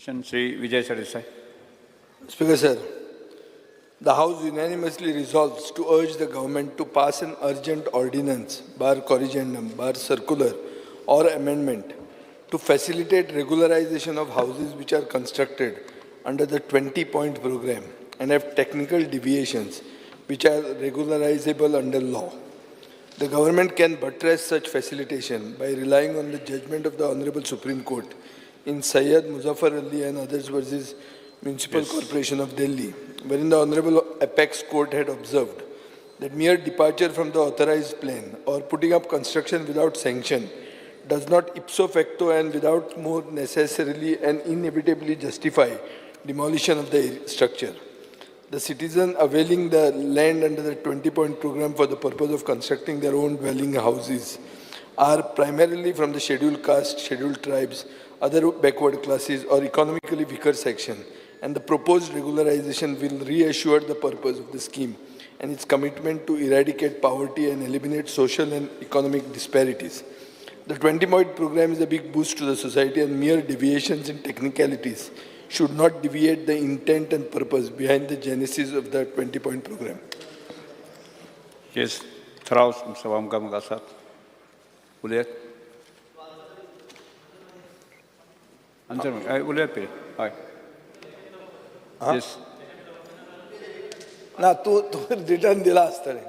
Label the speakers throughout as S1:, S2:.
S1: Shri Vijay Sardesai.
S2: Speaker sir, the House unanimously resolves to urge the government to pass an urgent ordinance, bar corrigendum, bar circular or amendment to facilitate regularization of houses which are constructed under the 20-point program and have technical deviations which are regularizable under law. The government can buttress such facilitation by relying on the judgment of the Honorable Supreme Court in Syed Muzaffar Ali and others versus Municipal Corporation of Delhi, wherein the Honorable Apex Court had observed that mere departure from the authorized plan or putting up construction without sanction does not ipso facto and without more necessarily and inevitably justify demolition of the structure. The citizen availing the land under the 20-point program for the purpose of constructing their own dwelling houses are primarily from the scheduled caste, scheduled tribes, other backward classes, or economically weaker section, and the proposed regularization will reassure the purpose of the scheme and its commitment to eradicate poverty and eliminate social and economic disparities. The 20-point program is a big boost to the society, and mere deviations in technicalities should not deviate the intent and purpose behind the genesis of the 20-point program.
S1: Yes, थराव सभा मुखार आसात उलयात answer हय उलयात पळय हय येस.
S2: ना, तूं तूं return दिला आसतलें.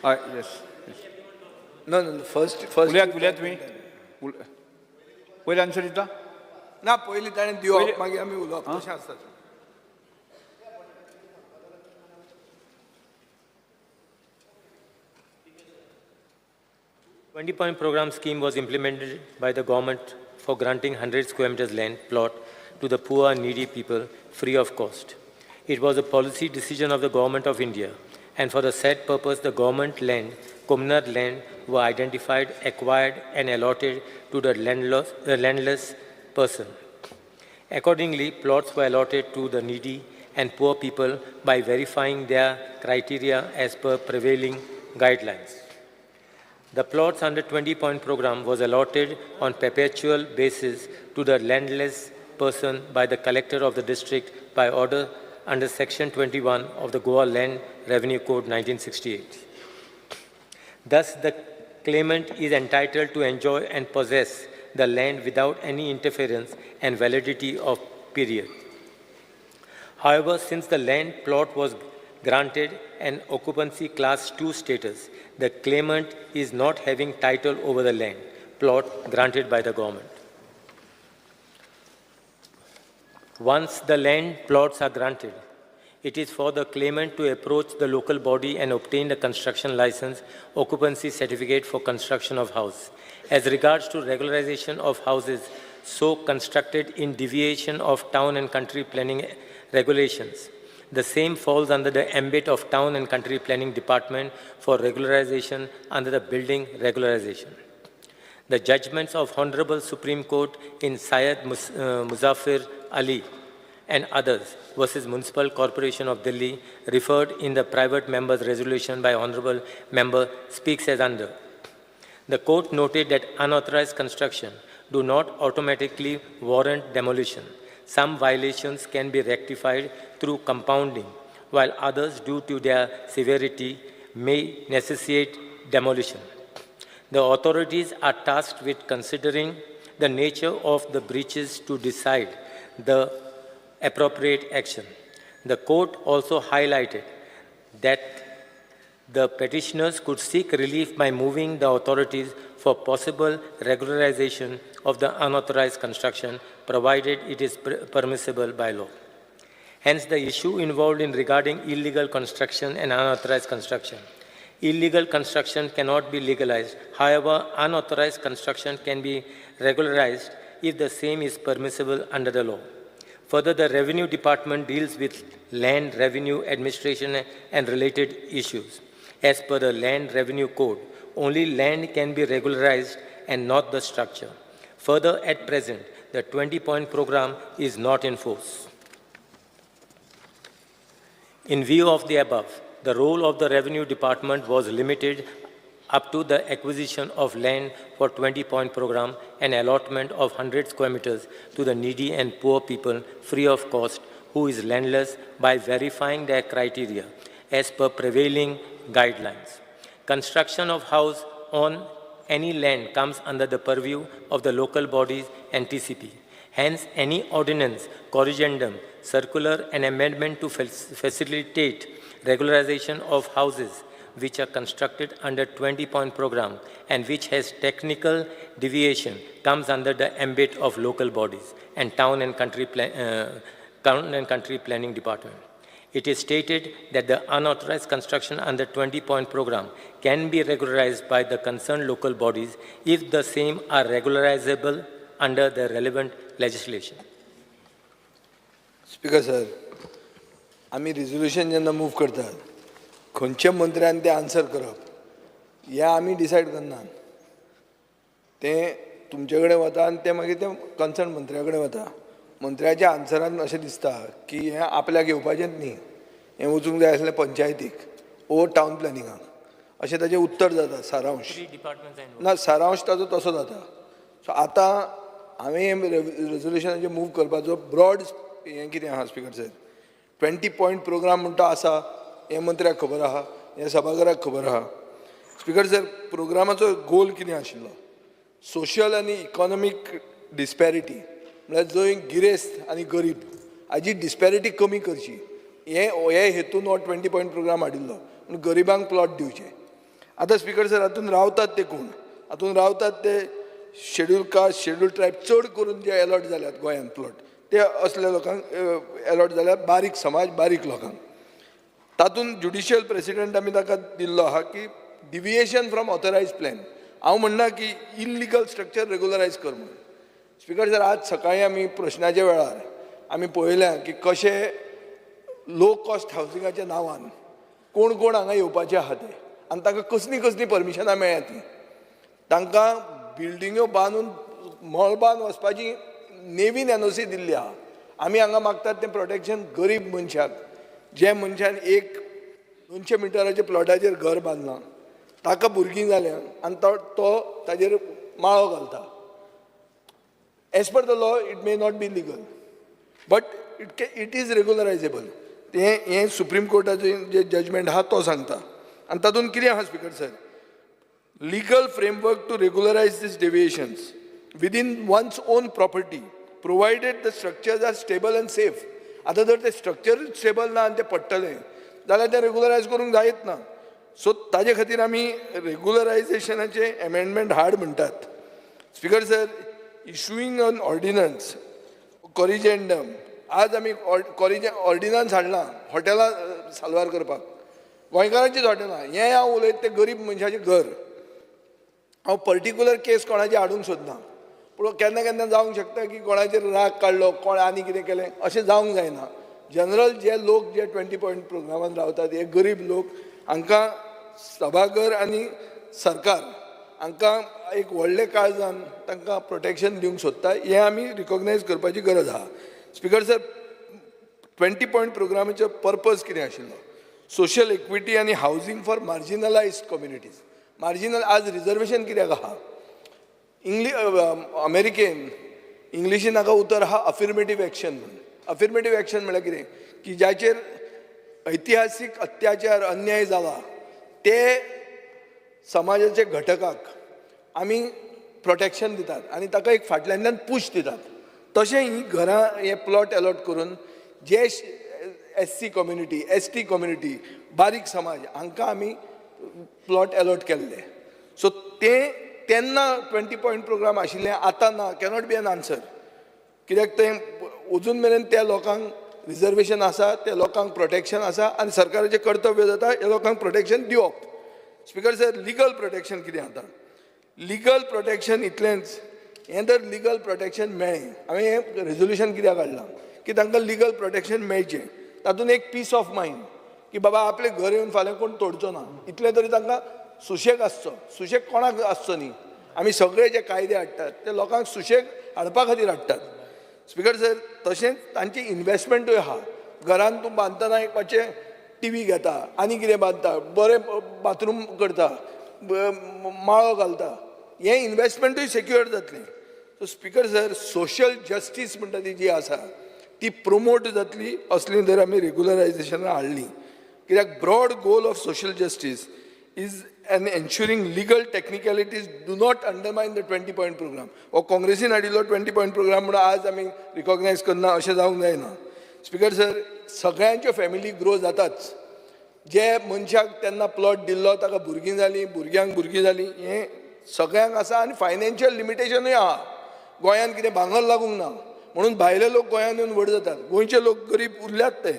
S1: हय येस.
S2: No no, first first.
S1: उलयात उलयात तुमी पयलीं आन्सर दिता.
S2: ना, पयलीं ताणें दिवप मागीर आमी उलोवप तशें आसता.
S3: Twenty-point program scheme was implemented by the government for granting 100 square meters land plot to the poor and needy people free of cost. It was a policy decision of the government of India, and for the said purpose, the government land, communal land, were identified, acquired, and allotted to the landless person. Accordingly, plots were allotted to the needy and poor people by verifying their criteria as per prevailing guidelines. The plots under 20-point program was allotted on perpetual basis to the landless person by the collector of the district by order under Section 21 of the Goa Land Revenue Code 1968. Thus, the claimant is entitled to enjoy and possess the land without any interference and validity of period. However, since the land plot was granted an occupancy class 2 status, the claimant is not having title over the land plot granted by the government. Once the land plots are granted, it is for the claimant to approach the local body and obtain the construction license, occupancy certificate for construction of house. As regards to regularization of houses so constructed in deviation of town and country planning regulations, the same falls under the ambit of Town and Country Planning Department for regularization under the building regularization. The judgments of Honorable Supreme Court in Syed Muzaffar Ali and others versus Municipal Corporation of Delhi referred in the private member's resolution by Honorable Member speaks as under. The court noted that unauthorized construction do not automatically warrant demolition. Some violations can be rectified through compounding, while others, due to their severity, may necessitate demolition. The authorities are tasked with considering the nature of the breaches to decide the appropriate action. The court also highlighted that the petitioners could seek relief by moving the authorities for possible regularization of the unauthorized construction, provided it is permissible by law. Hence, the issue involved in regarding illegal construction and unauthorized construction. Illegal construction cannot be legalized. However, unauthorized construction can be regularized if the same is permissible under the law. Further, the Revenue Department deals with land revenue administration and related issues. As per the Land Revenue Code, only land can be regularized and not the structure. Further, at present, the 20-point program is not in force. In view of the above, the role of the Revenue Department was limited up to the acquisition of land for 20-point program and allotment of 100 square meters to the needy and poor people free of cost who is landless by verifying their criteria as per prevailing guidelines. Construction of house on any land comes under the purview of the local bodies and TCP. Hence, any ordinance, corrigendum, circular and amendment to facilitate regularization of houses which are constructed under 20-point program and which has technical deviation comes under the ambit of local bodies and town and country, town and country planning department. It is stated that the unauthorized construction under 20-point program can be regularized by the concerned local bodies if the same are regularizable under the relevant legislation.
S2: Speaker sir, आमी resolution जेन्ना move करतात खंयच्या मंत्र्यान तें answer करप हें आमी decide करनात. तें तुमचे कडेन वता आनी तें मागीर तें कन्सर्न मंत्र्या कडेन वता. मंत्र्याच्या आन्सरान अशें दिसता की हें आपल्याक येवपाचेंच न्ही, हें वचूंक जाय आसलें पंचायतीक ओ टावन प्लॅनिंगाक, अशें ताजें उत्तर जाता सारांश.
S3: Three departments are involved.
S2: ना, सारांश ताजो तसो जाता. सो आतां हांवें रेजोल्युशनाचेर मूव करपाचो ब्रॉड हें कितें आहा स्पिकर साहेब, 20 पॉयंट प्रोग्राम म्हणटा आसा, हें मंत्र्याक खबर आहा, हें सभाघराक खबर आहा. स्पिकर सर, प्रोग्रामाचो गोल कितें आशिल्लो, सोशल आनी इकॉनॉमीक डिस्पॅरिटी, म्हळ्यार जंय गिरेस्त आनी गरीब हाजी डिस्पॅरिटी कमी करची, हे हेतून हो 20 पॉयंट प्रोग्राम हाडिल्लो, पूण गरिबांक प्लॉट दिवचे. आतां स्पिकर सर, हातून रावतात ते कोण, हातून रावतात ते शेड्यूल कास्ट, शेड्यूल ट्रायब, चड करून जे एलॉट जाल्यात गोंयांत प्लॉट ते असल्या लोकांक एलॉट जाल्यात, बारीक समाज, बारीक लोकांक. तातूंत ज्युडिशियल प्रेसिडेंट आमी ताका दिल्लो आहा की डिविएशन फ्रॉम ऑथरायज प्लॅन. हांव म्हणना की इल्लिगल स्ट्रक्चर रेगुलरायज कर म्हणून. स्पिकर सर, आज सकाळीं आमी प्रश्नाच्या वेळार आमी पळयलें की कशें लो कॉस्ट हावसिंगाच्या नांवान कोण कोण हांगा येवपाचे आहा ते, आनी तांकां कसलीं कसलीं परमिशनां मेळ्ळ्या तीं, तांकां बिल्डिंग्यो बांदून मळबान वचपाची नेवीन एनओसी दिल्ली आहा. आमी हांगा मागतात तें प्रोटेक्शन गरीब मनशाक, जे मनशान एक 200 मिटराच्या प्लॉटाचेर घर बांदलां, ताका भुरगीं जाल्या आनी तो ताजेर माळो घालता. As per the law it may not be legal, but it is regularizable. तें हें सुप्रीम कोर्टाचें जें जजमेंट आहा तो सांगता. आनी तातूंत कितें आहा speaker sir, legal framework to regularize these deviations within one's own property, provided the structures are stable and safe. आतां जर ते स्ट्रक्चर स्टेबल ना आनी तें पडटलें जाल्यार तें रेगुलरायज करूंक जायत ना. सो ताजे खातीर आमी रेगुलरायजेशनाचें एमेंडमेंट हाड म्हणटात. Speaker sir, issuing an ordinance corrigendum, आज आमी ऑर्डिनन्स हाडला हॉटेलां साल्वार करपाक, गोंयकारांचीच हॉटेलां, हें हांव उलयत तें गरीब मनशाचें घर. हांव पर्टिक्युलर केस कोणाची हाडूंक सोदना, पूण केन्ना केन्ना जावंक शकता की कोणाचेर राग काडलो, कोण आनी कितें केलें, अशें जावंक जायना. जनरल जे लोक जे 20 पॉयंट प्रोग्रामान रावतात हे गरीब लोक, हांकां सभाघर आनी सरकार हांकां एक व्हडले काळजान तांकां प्रोटेक्शन दिवंक सोदता, हें आमी रिकॉग्नायज करपाची गरज आहा. स्पिकर सर, 20 पॉयंट प्रोग्रामाचो पर्पज कितें आशिल्लो, सोशल इक्विटी आनी हावजींग फॉर मार्जिनलायज्ड कम्युनिटीज. मार्जिनल आज रिजर्वेशन कित्याक आहा, अमेरिकेन इंग्लिशीन हाका उतर आहा अफिर्मेटीव एक्शन म्हणून. अफिर्मेटीव एक्शन म्हळ्यार कितें, की जाचेर ऐतिहासीक अत्याचार अन्याय जाला ते समाजाचे घटकाक आमी प्रोटेक्शन दितात आनी ताका एक फाटल्यानल्यान पूश दितात. तशें ही घरां हे प्लॉट एलॉट करून जे SC community, ST community, बारीक समाज हांकां आमी प्लॉट एलॉट केल्ले. सो ते तेन्ना 20 पॉयंट प्रोग्राम आशिल्ले, आतां ना, कॅनॉट बी एन आन्सर. कित्याक तें अजून मेरेन त्या लोकांक रिजर्वेशन आसा, त्या लोकांक प्रोटेक्शन आसा आनी सरकाराचें कर्तव्य जाता ह्या लोकांक प्रोटेक्शन दिवप. स्पिकर सर, लिगल प्रोटेक्शन कितें आतां, लिगल प्रोटेक्शन इतलेंच, हें जर लिगल प्रोटेक्शन मेळ्ळें, हांवें हें रेजोल्युशन कित्याक हाडलां की तांकां लिगल प्रोटेक्शन मेळचें, तातूंत एक पीस ऑफ मायंड की बाबा आपलें घर येवन फाल्यां कोण तोडचो ना, इतलें तरी तांकां सुशेग आसचो. सुशेग कोणाक आसचो न्ही, आमी सगळे जे कायदे हाडटात ते लोकांक सुशेग हाडपा खातीर हाडटात. स्पिकर सर, तशेंच तांची इन्वेस्टमेंटूय आहा. घरान तूं बांदतना एक मातशें टीवी घेता आनी कितें बांदता, बरें बाथरूम करता, माळो घालता. हें इनवेस्टमेंटूय सेक्युअर जातलें. So speaker sir, social justice म्हणटा ती जी आसा ती प्रोमोट जातली असली जर आमी रेगुलरायझेशनां हाडली, कित्याक broad goal of social justice is an ensuring legal technicalities do not undermine the 20 point program. हो काँग्रेसीन हाडिल्लो 20 पॉयंट प्रोग्राम म्हणून आज आमी रिकॉग्नायज करना अशें जावंक जायना. स्पीकर सर, सगळ्यांच्यो फॅमिली ग्रो जाताच. जे मनशाक तेन्ना प्लॉट दिल्लो ताका भुरगीं जालीं, भुरग्यांक भुरगीं जालीं, हें सगळ्यांक आसा. आनी फायनान्शियल लिमिटेशनूय आहा. गोंयांत कितें भांगर लागूंक ना म्हणून भायले लोक गोंयांत येवन व्हड जातात, गोंयचे लोक गरीब उरल्यात ते.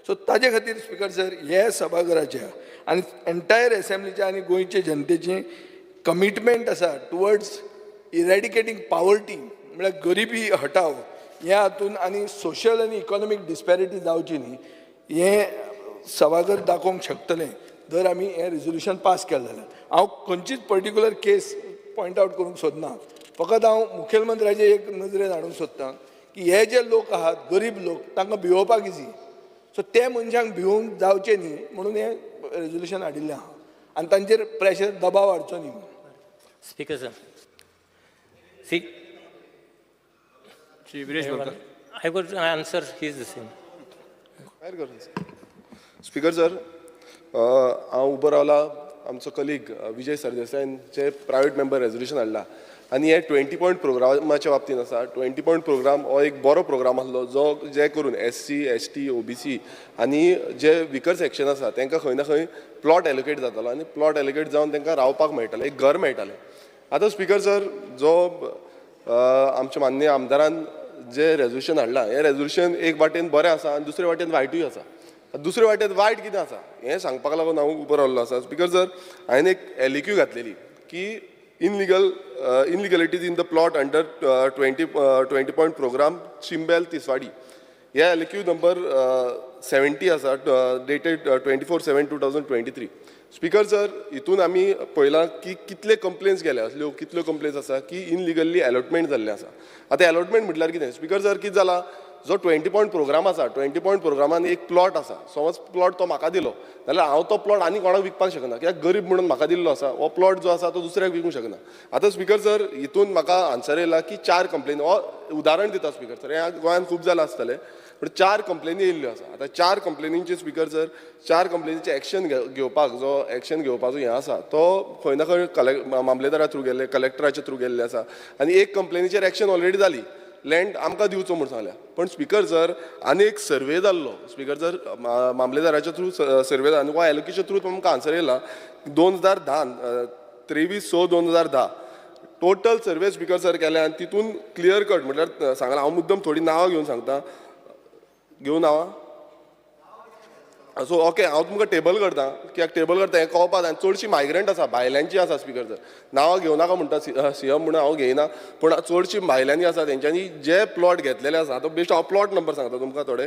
S2: सो ताजे खातीर स्पीकर सर, हे सभाघराच्या आनी एंटायर एसेंब्लीच्या आनी गोंयचे जनतेची कमिटमेंट आसा टुवर्ड्स इरेडिकेटींग पावर्टी, म्हळ्यार गरिबी हटाव ह्या हातून आनी सोशल आनी इकॉनॉमीक डिस्पॅरिटी जावची न्ही, हें सभाघर दाखोवंक शकतलें जर आमी हें रेजोल्युशन पास केलें जाल्यार. हांव खंयचीच पर्टिक्युलर केस पॉयंट आवट करूंक सोदना, फकत हांव मुखेलमंत्र्याचे एक नजरेन हाडूंक सोदतां की हे जे लोक आहात गरीब लोक, तांकां भिवोवपाक इजी. सो ते मनशांक भिवोवंक जावचें न्ही म्हणून हें रेजोल्युशन हाडिल्लें आहा आनी तांचेर प्रेशर दबाव हाडचो न्ही म्हणून.
S3: Speaker sir, see,
S1: Shri Viresh Borkar.
S3: I would answer his the same.
S4: Speaker sir, हांव उबो रावला आमचो कलीग विजय सरदेसायन जे प्रायवेट मेंबर रेजोल्युशन हाडला आनी हे 20 पॉयंट प्रोग्रामाच्या बाबतींत आसा. 20 पॉयंट प्रोग्राम हो एक बरो प्रोग्राम आसलो जो जे करून SC, ST, OBC आनी जे विकर सेक्शन आसा तांकां खंय ना खंय प्लॉट एलोकेट जातालो आनी प्लॉट एलोकेट जावन तांकां रावपाक मेळटालें, एक घर मेळटालें. आतां स्पीकर सर, जो आमच्या माननीय आमदारान जे रेजोल्युशन हाडलां, हें रेजोल्युशन एक वाटेन बरें आसा आनी दुसरे वाटेन वायटूय आसा. दुसरे वाटेन वायट कितें आसा हें सांगपाक लागून हांव उबो रावल्लो आसा. स्पीकर सर, हांवें एक LAQ घातलेली की illegalities in the plot under 20 point program Chimbel Tiswadi. हे LAQ number 70 आसा, dated 24/7/2023. Speaker sir, हितून आमी पळयलां की कितले कंप्लेन्स गेल्या, असल्यो कितल्यो कंप्लेन्स आसा की इनलिगली एलोटमेंट जाल्लें आसा. आतां एलोटमेंट म्हटल्यार कितें स्पीकर सर, कितें जालां, जो 20 पॉयंट प्रोग्राम आसा, 20 पॉयंट प्रोग्रामान एक प्लॉट आसा, समज प्लॉट तो म्हाका दिलो जाल्यार हांव तो प्लॉट आनी कोणाक विकपाक शकना, कित्याक गरीब म्हणून म्हाका दिल्लो आसा हो प्लॉट जो आसा तो दुसऱ्याक विकूंक शकना. आतां स्पीकर सर, हितून म्हाका आन्सर येयला की 4 कंप्लेनी, हो उदाहरण दिता स्पीकर सर, हें गोंयांत खूब जालां आसतलें, पूण 4 कंप्लेनी येयल्ल्यो आसा. आतां 4 कंप्लेनींचे स्पीकर सर, 4 कंप्लेनीचे एक्शन घेवपाक जो एक्शन घेवपाचो हें आसा तो खंय ना खंय मामलेदारा थ्रू गेल्ले, कलेक्टराच्या थ्रू गेल्ले आसा आनी एक कंप्लेनीचेर एक्शन ऑलरेडी जाली, लँड आमकां दिवचो म्हूण सांगल्या. पण स्पीकर सर, आनी एक सर्वे जाल्लो स्पीकर सर, मामलेदाराच्या थ्रू सर्वे जालो आनी हो एलोकेशन थ्रू आमकां आन्सर येयला 2010, 23/6/2010 टोटल सर्वे स्पीकर सर केले आनी तितून क्लियर कट म्हटल्यार सांगलां. हांव मुद्दम थोडीं नांवां घेवन सांगता, घेवन नांवां. सो ओके, हांव तुमकां टेबल करता, कित्याक टेबल करता हें कळपा जाय. चडशी मायग्रंट आसा, भायल्यांची आसा स्पीकर सर, नांवां घेवं नाका म्हणटा सीएम म्हणून हांव घेयना, पूण चडशी भायल्यांनी आसा तेंच्यांनी जे प्लॉट घेतलेले आसा. आतां बेश्ट हांव प्लॉट नंबर सांगता तुमकां थोडे,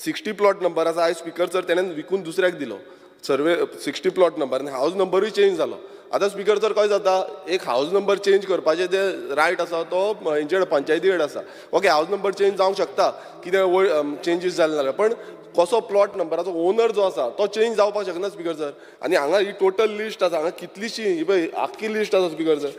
S4: 60 प्लॉट नंबर आसा. आयज स्पीकर सर तेणेन विकून दुसऱ्याक दिलो सर्वे 60 प्लॉट नंबर आनी हावज नंबरूय चेंज जालो. आतां स्पीकर सर कशें जाता, एक हावज नंबर चेंज करपाचें जे रायट आसा तो हेंचे कडेन पंचायती कडेन आसा. ओके, हावज नंबर चेंज जावंक शकता, कितें चेंजीस जाले जाल्यार, पण कसो प्लॉट नंबराचो ओनर जो आसा तो चेंज जावपाक शकना स्पीकर सर. आनी हांगा ही टोटल लिस्ट आसा, हांगा कितलीशी ही पळय आख्खी लिस्ट आसा स्पीकर सर.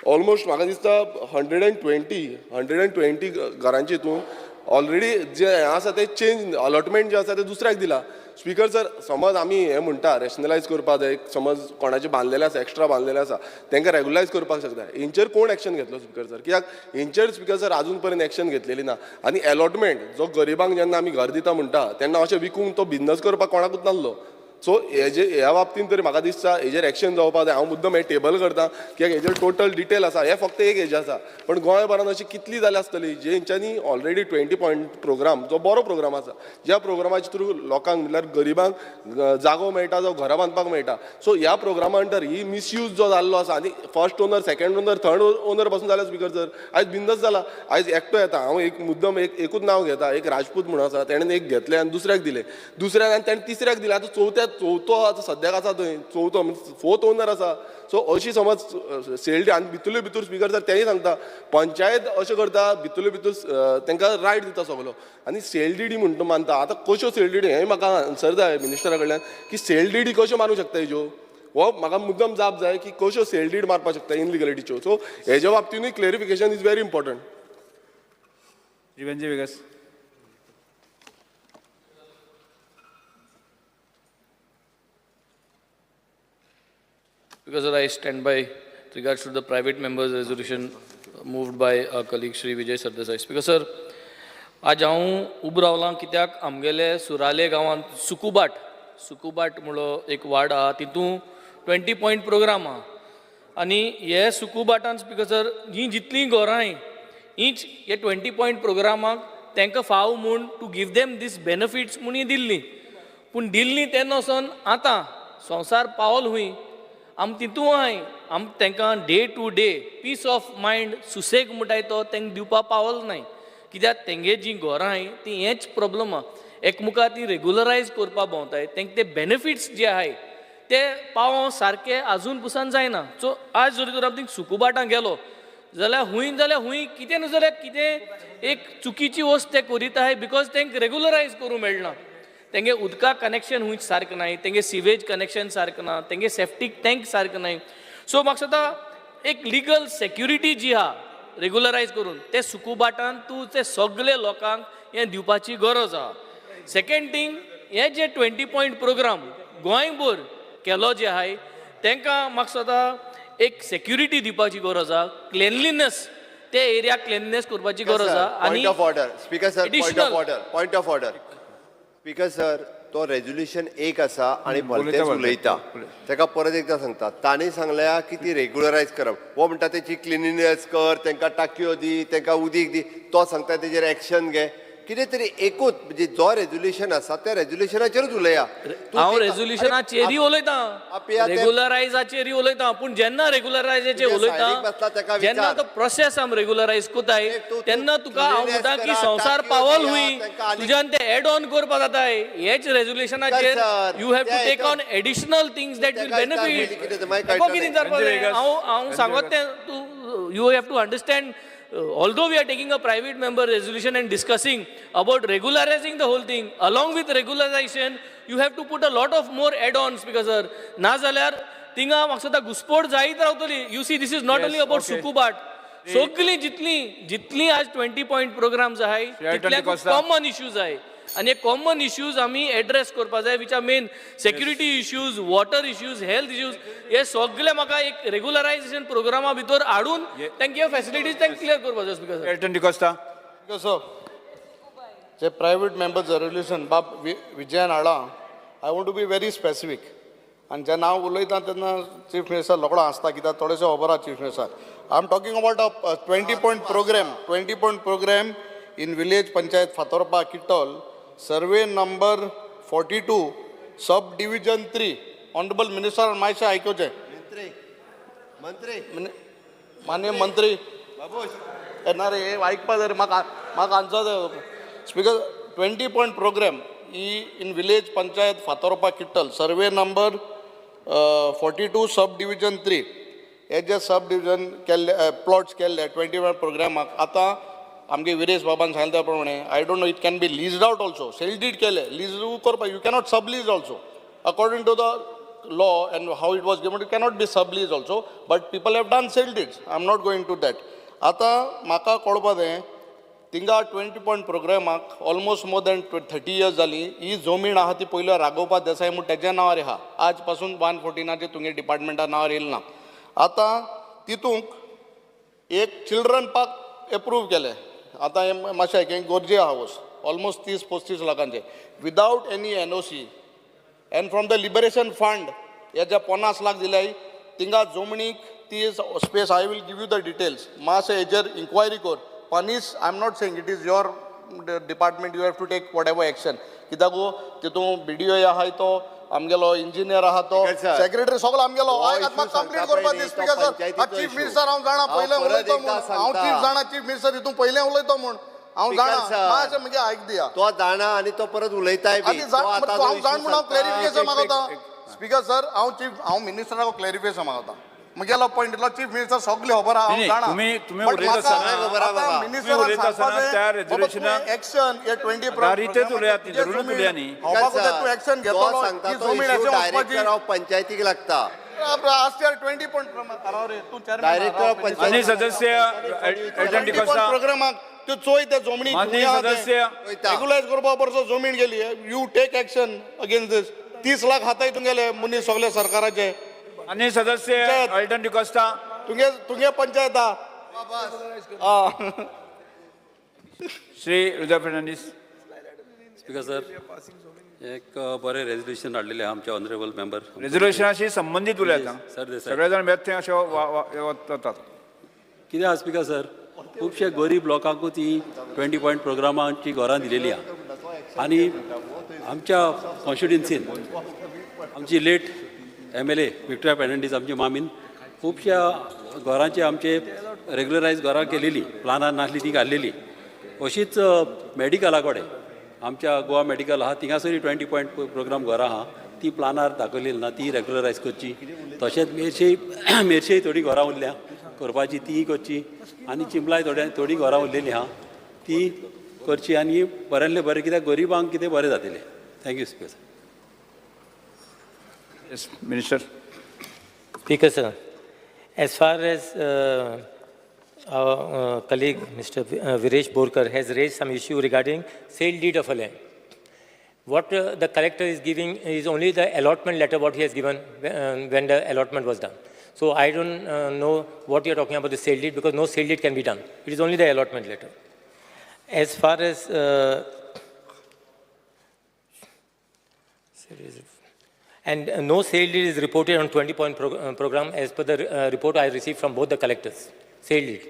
S4: ऑलमोस्ट म्हाका दिसता 120 घरांची हितून ऑलरेडी जे हें आसा तें चेंज अलॉटमेंट जें आसा तें दुसऱ्याक दिलां. स्पीकर सर, समज आमी हें म्हणटा रॅशनलायज करपाक जाय, समज कोणाचें बांदलेलें आसा, एक्स्ट्रा बांदलेलें आसा, तांकां रेगुलायज करपाक शकता. हेंचेर कोण एक्शन घेतलो स्पीकर सर? कित्याक हेंचेर स्पीकर सर आजून पर्यंत एक्शन घेतलेली ना. आनी एलॉटमेंट जो गरिबांक जेन्ना आमी घर दिता म्हणटा तेन्ना अशें विकूंक तो बिजनस करपाक कोणाकूच नासलो. सो हेजे ह्या बाबतीन तरी म्हाका दिसता हेजेर एक्शन जावपाक जाय. हांव मुद्दम हें टेबल करता कित्याक हेजेर टोटल डिटेल आसा. हें फक्त एक हेजें आसा, पण गोंयभरान अशी कितली जाल्या आसतली जेंच्यांनी ऑलरेडी 20 पॉयंट प्रोग्राम जो बरो प्रोग्राम आसा, ज्या प्रोग्रामाच्या थ्रू लोकांक म्हटल्यार गरिबांक जागो मेळटा, जावं घरां बांदपाक मेळटा. सो ह्या प्रोग्रामा अंडर ही मिसयूज जो जाल्लो आसा आनी first owner, second owner, third owner पासून जाल्या स्पीकर सर. आयज बिंदस जाला, आयज एकटो येता. हांव एक मुद्दम एक एकूच नांव घेता, एक राजपूत म्हणून आसा, तेणें एक घेतलें आनी दुसऱ्याक दिलें, दुसऱ्याक आनी तेणें तिसऱ्याक दिलें. आतां चवथो आतां सद्याक आसा थंय, चवथो फोर्थ ओनर आसा. सो अशी समज सेल आनी भितरले भितर स्पीकर सर तेंय सांगता, पंचायत अशें करता भितरले भितर तांकां रायट दिता सगलो आनी सेल डीडी म्हणटा मानता. आतां कश्यो सेल डीडी हें म्हाका आन्सर जाय मिनिस्टरा कडल्यान की सेल डीडी कश्यो मारूंक शकता हेज्यो. हो म्हाका मुद्दम जाप जाय की कश्यो सेल did मारपाक शकता इनलिगलिटीच्यो. सो हेज्या बाबतीनूय clarification is very important.
S1: Shri Venzy Viegas.
S5: Because I stand by regards to the private members resolution moved by our colleague Shri Vijay Sardesai. Speaker sir, आज हांव उबो रावलां कित्याक आमगेले सुराले गांवांत सुकुबाट सुकुबाट म्हणलो एक वार्ड आहा, तितून 20 पॉयंट प्रोग्राम आहा आनी हे सुकुबाटान स्पीकर सर ही जितलीं घरां हीच हे 20 पॉयंट प्रोग्रामाक तांकां फाव म्हूण to give them these benefits म्हूण ही दिल्ली. पूण दिल्ली तेन्ना वचोन आतां संवसार पावल हुंय आम तितू आहाय, आम तांकां day to day peace of mind सुसेग म्हणटाय तो तांकां दिवपा पावल नाय, कित्याक तेंगे जीं घरां आहाय ती हेच प्रॉब्लम आहा. एकमुखार ती रेगुलरायज करपा भोंवताय, तांकां ते बेनिफिट्स जे आहाय ते पावों सारके आजून पुसान जायना. सो आज जरी तर आमी सुकुबाटां गेलो जाल्यार हुंय जाल्यार हुंय कितें न्हू जाल्यार कितें एक चुकीची वस्त ते करीत आहाय, because तांकां रेगुलरायज करूंक मेळना. तेंगे उदका कनेक्शन हुंयच सारकें नाय, तेंगे सिवेज कनेक्शन सारकें ना, तेंगे सेफ्टीक टँक सारकें नाय. सो म्हाका दिसता एक लिगल सेक्युरिटी जी आहा रेगुलरायज करून ते सुकुबाटान तूं ते सगळे लोकांक हें दिवपाची गरज आहा. सेकेंड थींग, हे जे 20 पॉयंट प्रोग्राम गोंयभर केलो जे आहाय तांकां म्हाका दिसता एक सेक्युरिटी दिवपाची गरज आहा, क्लिनलीनेस ते एरिया क्लिननेस करपाची गरज आहा.
S6: Point of order, speaker sir, point of
S5: Additional.
S6: Order, point of order. Speaker sir, तो रेजोल्युशन एक आसा आनी भलतेच
S1: उलयता,
S6: उलयता. ताका परत एकदां सांगता, तांणी सांगल्या की ती रेगुलरायज करप. हो म्हणटा तेची क्लिनिनेस कर, तांकां टाकयो दी, तांकां उदीक दी. तो सांगता तेजेर एक्शन घे. कितें तरी एकूच म्हणजे जो रेजोल्युशन आसा त्या रेजोल्युशनाचेरूच उलया. तूं
S5: हांव
S6: तेका-
S5: रेजोल्युशनाचेरय उलयतां,
S6: आपया ते-
S5: रेगुलरायजाचेरय उलयतां, पूण जेन्ना रेगुलरायजाचेर
S6: तुज्या
S5: उलयता
S6: सायडीक बसला तेका
S5: जेन्ना
S6: विचार.
S5: तो प्रोसेस आम रेगुलरायज कोताय
S6: तूं-
S5: तेन्ना तुका हांव
S6: cleanliness
S5: म्हणटा की
S6: करा,
S5: संवसार
S6: टाकयो
S5: पावल
S6: दिया,
S5: हुंय
S6: तेंकां आनी-
S5: तुज्यान ते एड ऑन करपा जाताय. हेच रेजोल्युशनाचेर
S6: sir,
S5: you have to
S6: त्या
S5: टेक
S6: हेतून-
S5: on additional things that will
S6: तेका विचार
S5: बेनिफीट.
S6: कितें ते मागीर कळटलें.
S5: कितें विचारपा
S1: Venzy
S5: जाय?
S1: Vegas.
S5: हांव हांव
S1: Venzy
S5: सांगत
S1: Vegas.
S5: तें तूं you have to understand, although we are taking a private member resolution and discussing about regularizing the whole thing, along with regularization you have to put a lot of more add-ons, because sir ना जाल्यार थिंगा म्हाका दिसता घुसपोट जायत रावतली. You see, this is not
S1: Yes,
S5: only about
S1: okay.
S5: सुकुबाट, सगळीं जितली जितली आज 20 पॉयंट प्रोग्राम्स आहाय
S1: Sheraton
S5: तितल्या
S1: D'Costa.
S5: Common issues आहाय आनी हे कॉमन इश्यूज आमी एड्रेस करपा जाय, which are main security issues, water issues, health issues. हे सगळे म्हाका एक रेगुलरायझेशन प्रोग्रामा भितर हाडून तांकां ह्यो फॅसिलिटीज तांकां क्लियर करपा जाय speaker sir.
S1: Alton D'Costa.
S7: Sir, जे प्रायवेट मेंबर्स रेजोल्युशन बाब विजयान हाडलां, I want to be very specific. आनी जेन्ना हांव उलयता तेन्ना चीफ मिनिस्टर रोकडो हांसता, कित्याक थोडेशें खबर आहा chief minister. I am talking about a 20 point program, 20 point program in village panchayat Fatorpa Kittol, survey number 42, sub division 3. Honourable minister मातशें आयकुचें.
S6: मंत्री, मंत्री.
S7: माननीय मंत्री.
S6: बाबूश.
S7: ना रे, आयकपा जाय रे म्हाका, म्हाका answer. Speaker, 20 point program he in village panchayat Fatorpa Kittel, survey number 42, sub division 3. हे जे सब डिविजन केल्ले प्लॉट्स केल्ले 21 प्रोग्रामाक, आतां आमगे विरेश बाबान सांगले त्या प्रमाणे, I don't know, it can be leased out also. Sale deed केले, लीज करपाक you cannot sub lease also. According to the law and how it was given, it cannot be subleased also, but people have done sale deeds. I am not going to that. आतां म्हाका कळपा तें, थिंगा 20 point प्रोग्रामाक almost more than 30 years जाली. ही जमीन आहा ती पयलो राघोबा देसाय म्हूण तेज्या नांवार आहा. आज पासून 114आचेर तुमगे डिपार्टमेंटा नांवार येयला ना. आतां तितूंक एक चिल्ड्रन पार्क एप्रूव केलें. आतां हें मातशें आयक, गोरजे हावस ऑलमोस्ट 30-35 लाखांचे without any NOC and from the liberation fund हे जे 50 लाख दिले थिंगा जमनीक ती space. I will give you the details. मातशें हेजेर इन्क्वायरी कर. पनीस, I am not saying it is your department, you have to take whatever action, कित्याक तितून बी डी ओ आहाय, तो आमगेलो इंजिनियर आहा, तो
S6: Speaker sir,
S7: secretary सगळो आमगेलो.
S6: हो
S7: आतां
S6: issue
S7: म्हाका कंप्लीट
S6: सांगता
S7: करपा
S6: पळय
S7: दी
S6: न्ही,
S7: स्पीकर
S6: तो
S7: सर.
S6: पंचायतीचो
S7: चीफ
S6: issue.
S7: Minister हांव जाणा
S6: हांव
S7: पयलें
S6: परत
S7: उलयतो
S6: एकदां
S7: म्हूण, हांव
S6: सांगता.
S7: चीफ जाणा, चीफ मिनिस्टर हितून पयलें उलयतो म्हूण हांव
S6: Speaker
S7: जाणा.
S6: sir.
S7: मातशें म्हगे आयक दिया.
S6: तो जाणा आनी तो परत उलयताय बी.
S7: आनी
S6: तो
S7: जाण
S6: आतां जो
S7: हांव
S6: issue
S7: जाण म्हूण हांव
S6: सांगता,
S7: क्लॅरिफिकेशन
S1: एक-
S7: मागता.
S1: एक-
S7: स्पीकर सर, हांव चीफ, हांव मिनिस्टराक क्लॅरिफिकेशन मागता. म्हगेलो पॉयंट इतलो चीफ मिनिस्टर सगळे खबर आहा, हांव
S1: नाही,
S7: जाणा.
S1: तुम्ही
S7: But
S1: उलयता
S7: म्हाका
S1: आसतना-
S6: खबर आहा बाबा.
S1: तुम्ही उलयता आसतना त्या resolution
S7: action हे 20
S1: आधारीतच उलयात न्ही, धरूनच उलया न्ही.
S7: तूं एक्शन घेतलो
S6: तो सांगता
S7: ती
S6: तो
S7: जमीन
S6: इश्यू
S7: अशें वचपाची.
S6: डायरेक्टर ऑफ पंचायतीक लागता.
S7: आसल्यार 20 पॉयंट रे तूं chairman
S6: director of panchayat
S1: माननीय सदस्य एल्टन डिकोस्टा.
S7: प्रोग्रामाक त्यो चोय त्या जमनी
S1: माननीय सदस्य
S7: रेग्युलायज करपा परस जमीन गेली. You take action against this. 30 lakh हाता हितून गेले मनीस सगळे सरकाराचे.
S1: माननीय सदस्य एल्टन डिकोस्टा.
S7: तुगे तुगे पंचायत आहा.
S1: श्री हृदय फर्नांडीस.
S8: स्पीकर सर, एक बरें रेजोल्युशन हाडलेलें आहा आमचे ऑनरेबल मेंबर.
S1: रेजोल्युशनाशी संबंदीत उलयता.
S8: सरदेसाय.
S1: सगळे जाण बेठे अशे वतात.
S8: कितें आहा स्पीकर सर, खुबशे गरीब लोकांकूच ही 20 पॉयंट प्रोग्रामाची घरां दिलेली आहा आनी आमच्या कॉन्स्टिट्युन्सीन आमची late MLA Victoria Fernandes आमची मामीन खुबश्या घरांचे आमचे रेगुलरायज घरां केलेली, प्लानां नासली ती घाल्लेली. अशीच मेडिकला कडेन आमच्या गोवा मेडिकल आहा थिंगासरूय 20 पॉयंट प्रोग्राम घरां आहा, ती प्लानार दाखयलेली ना, ती रेगुलरायज करची. तशेंच मेरशे मेरशेय थोडीं घरां उरल्या करपाची, तीय करची आनी चिंबलाय थोड्या थोडीं घरां उरलेलीं आहा ती करची आनी बऱ्यांतलें बरें कित्याक गरिबांक कितें बरें जातलें. Thank you speaker sir.
S1: Yes, minister.
S3: Speaker sir, as far as our colleague Mr. Viresh Borkar has raised some issue regarding sale deed of a land. What the collector is giving is only the allotment letter what he has given when the allotment was done. So I don't know what you are talking about the sale deed, because no sale deed can be done. It is only the allotment letter. As far as and no sale deed is reported on 20-point program as per the report I received from both the collectors. Sale deed.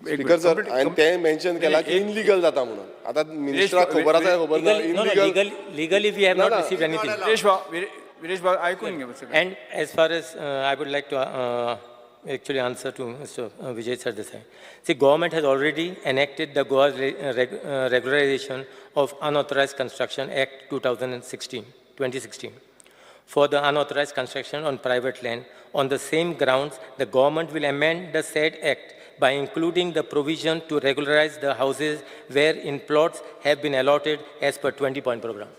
S4: Speaker sir, हांवें तें mention केलां की illegal जाता म्हणून. आतां मिनिस्टराक खबर आसा खबर ना.
S3: No, no,
S4: illegal
S3: legally we have
S4: No,
S3: not
S4: no.
S3: received anything.
S1: Viresh भाऊ, विरेश भाऊ आयकून घे सगळें.
S3: And as far as I would like to actually answer to Mr. Vijay Sardesai. See, government has already enacted the Goa Regularization of Unauthorized Construction Act 2016 for the unauthorized construction on private land. On the same grounds, the government will amend the said act by including the provision to regularize the houses wherein plots have been allotted as per 20-point program.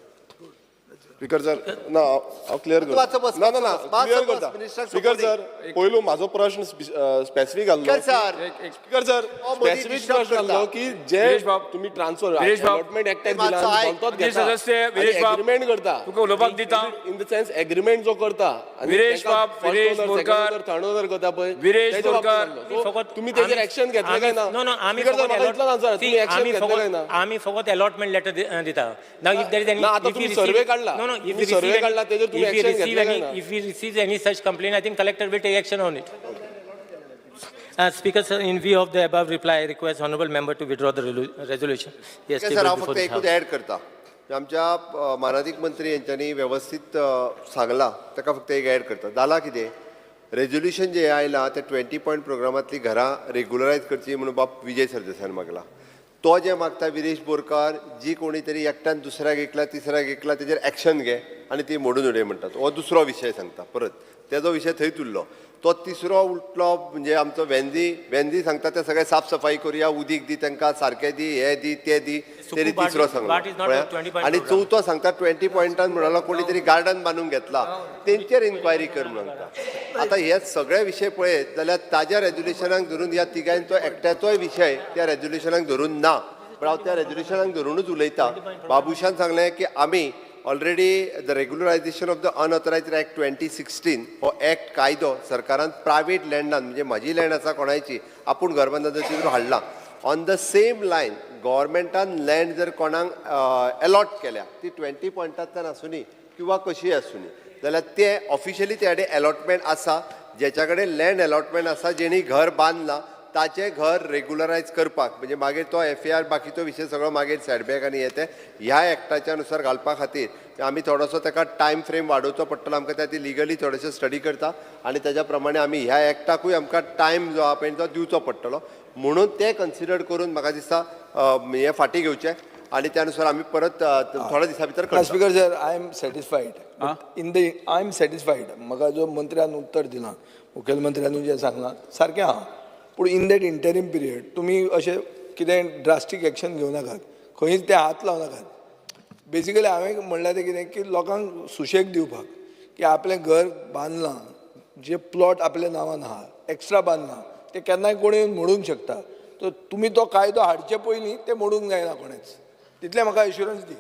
S4: Speaker sir, ना हांव clear
S6: तूं मातसो
S4: करता.
S6: बस,
S4: ना ना ना,
S6: मातसो बस,
S4: clear
S6: मातसो बस,
S4: करता.
S6: मिनिस्टराक
S4: स्पीकर
S6: सपोर्ट
S4: सर, पयलू म्हाजो प्रश्न स्पेसिफीक आसलो.
S6: स्पीकर सर,
S4: स्पीकर सर,
S6: हो, मदीं
S4: स्पेसिफीक
S6: disturb
S4: प्रश्न
S6: करता.
S4: आसलो की जे
S1: विरेश बाब,
S4: तुमी ट्रान्सफर
S1: विरेश बाब,
S4: अलॉटमेंट एक्टाक
S6: मातसो
S4: दिला
S6: आयक.
S4: आनी
S1: माननीय सदस्य विरेश बाब,
S4: एग्रीमेंट करता.
S1: तुका उलोवपाक दिता.
S4: इन the sense agreement जो करता आनी
S1: विरेश
S4: तांकां
S1: बाब,
S4: first
S1: Viresh
S4: owner, second
S1: Borkar,
S4: owner, third owner करता पळय,
S1: विरेश
S4: तेच्या बाबतीत
S1: बोरकार.
S4: आसलो. So,
S3: फकत
S4: तुमी तेजेर एक्शन घेतले काय ना?
S3: नो नो, आमी
S4: स्पीकर सर,
S3: फकत
S4: म्हाका इतलोच आन्सर,
S3: See,
S4: तुमी एक्शन
S3: आमी
S4: घेतले
S3: फकत
S4: काय ना?
S3: आमी फकत अलॉटमेंट लेटर दिता. Now if there is any,
S4: ना, आता
S3: if we
S4: तुम्ही
S3: receive-
S4: survey काढला.
S3: No, no, if
S4: तुम्ही
S3: we
S4: survey
S3: receive
S4: काढला, तेजेर तुम्ही
S3: if we
S4: action
S3: receive
S4: घेतले काय
S3: any,
S4: ना?
S3: if we receive any such complaint, I think collector will take action on it. Speaker sir, in view of the above reply, I request honorable member to withdraw the resolution. Yes,
S6: sir, हांव
S3: tabled before
S6: फक्त
S3: this
S6: एकूच
S3: house.
S6: Add करता. आमच्या मानादीक मंत्री यांच्यांनी वेवस्थीत सांगलां, ताका फक्त एक ऍड करता. जाला कितें, रेजोल्युशन जें आयलां तें 20 पॉयंट प्रोग्रामांतलीं घरां रेगुलरायज करची म्हणून बाब विजय सरदेसायान मागला. तो जें मागता विरेश बोरकार, जी कोणी तरी एकट्यान दुसऱ्याक एकला तिसऱ्याक एकला तेजेर एक्शन घे आनी ती मोडून उडय म्हणटात. हो दुसरो विशय सांगता, परत तेजो विशय थंयच उरलो. तो तिसरो उठलो म्हणजे आमचो वेंदी. वेंदी सांगता ते सगळे साफसफाई करुया, उदीक दी तांकां, सारकें दी, हें दी, तें दी, तेणी
S3: बाट
S6: तिसरो
S3: is-
S6: सांगलो.
S3: बाट is not a 20 point
S6: आनी
S3: program.
S6: चवथो सांगता 20 पॉयंटान म्हणालो कोणी तरी गार्डन बांदून घेतला तेंचेर इन्क्वायरी कर म्हणून सांगता. आतां हे सगळे विशय पळयत जाल्यार ताज्या रेजोल्युशनाक धरून ह्या तिगांचो एकट्याचोय विशय त्या रेजोल्युशनाक धरून ना, पण हांव त्या रेजोल्युशनाक धरुनूच उलयता. बाबूशान सांगलें की आमी already the regularisation of the unauthorised act 2016 हो एक्ट कायदो सरकारान प्रायवेट लँडान, म्हणजे म्हाजी लँड आसा कोणायची आपूण घर बांदता तितून हाडला. ऑन the same line गव्हर्मेंटान लँड जर कोणाक एलॉट केल्या ती 20 पॉयंटांतल्यान आसुनी किंवा कशीय आसुनी, जाल्यार ते ऑफिशियली ते कडेन एलॉटमेंट आसा, जेच्या कडेन लँड एलॉटमेंट आसा, जेणी घर बांदलां ताचें घर रेगुलरायज करपाक, म्हणजे मागीर तो एफआर बाकीचो विशय सगळो मागीर सेटबॅक आनी हे ते ह्या एक्टाच्या नुसार घालपा खातीर आमी थोडोसो ताका टायम फ्रेम वाडोवचो पडटलो. आमकां त्या खातीर लिगली थोडेशे स्टडी करता आनी ताज्या प्रमाणे आमी ह्या एक्टाकूय आमकां टायम जो आहा पळय तो दिवचो पडटलो, म्हणून ते कन्सिडर करून म्हाका दिसता हें फाटीं घेवचें. आनी त्या नुसार आमी परत थोड्या दिसां भितर
S2: ना
S6: करता.
S2: Speaker sir, I am satisfied. In the I am satisfied. म्हाका जो मंत्र्यान उत्तर दिलां, मुखेलमंत्र्यानूय जें सांगलां सारकें आहा. पूण इन that interim period तुमी अशें कितें ड्रास्टीक एक्शन घेवं नाकात, खंयच ते हात लावं नाकात. बेसिकली हांवें म्हणलां तें कितें की लोकांक सुशेग दिवपाक की आपलें घर बांदलां, जे प्लॉट आपल्या नांवान आहा, एक्स्ट्रा बांदलां, तें केन्नाय कोणूय येवन मोडूंक शकता. सो तुमी तो कायदो हाडचे पयलीं तें मोडूंक जायना कोणेंच, तितलें म्हाका एश्युरन्स दी.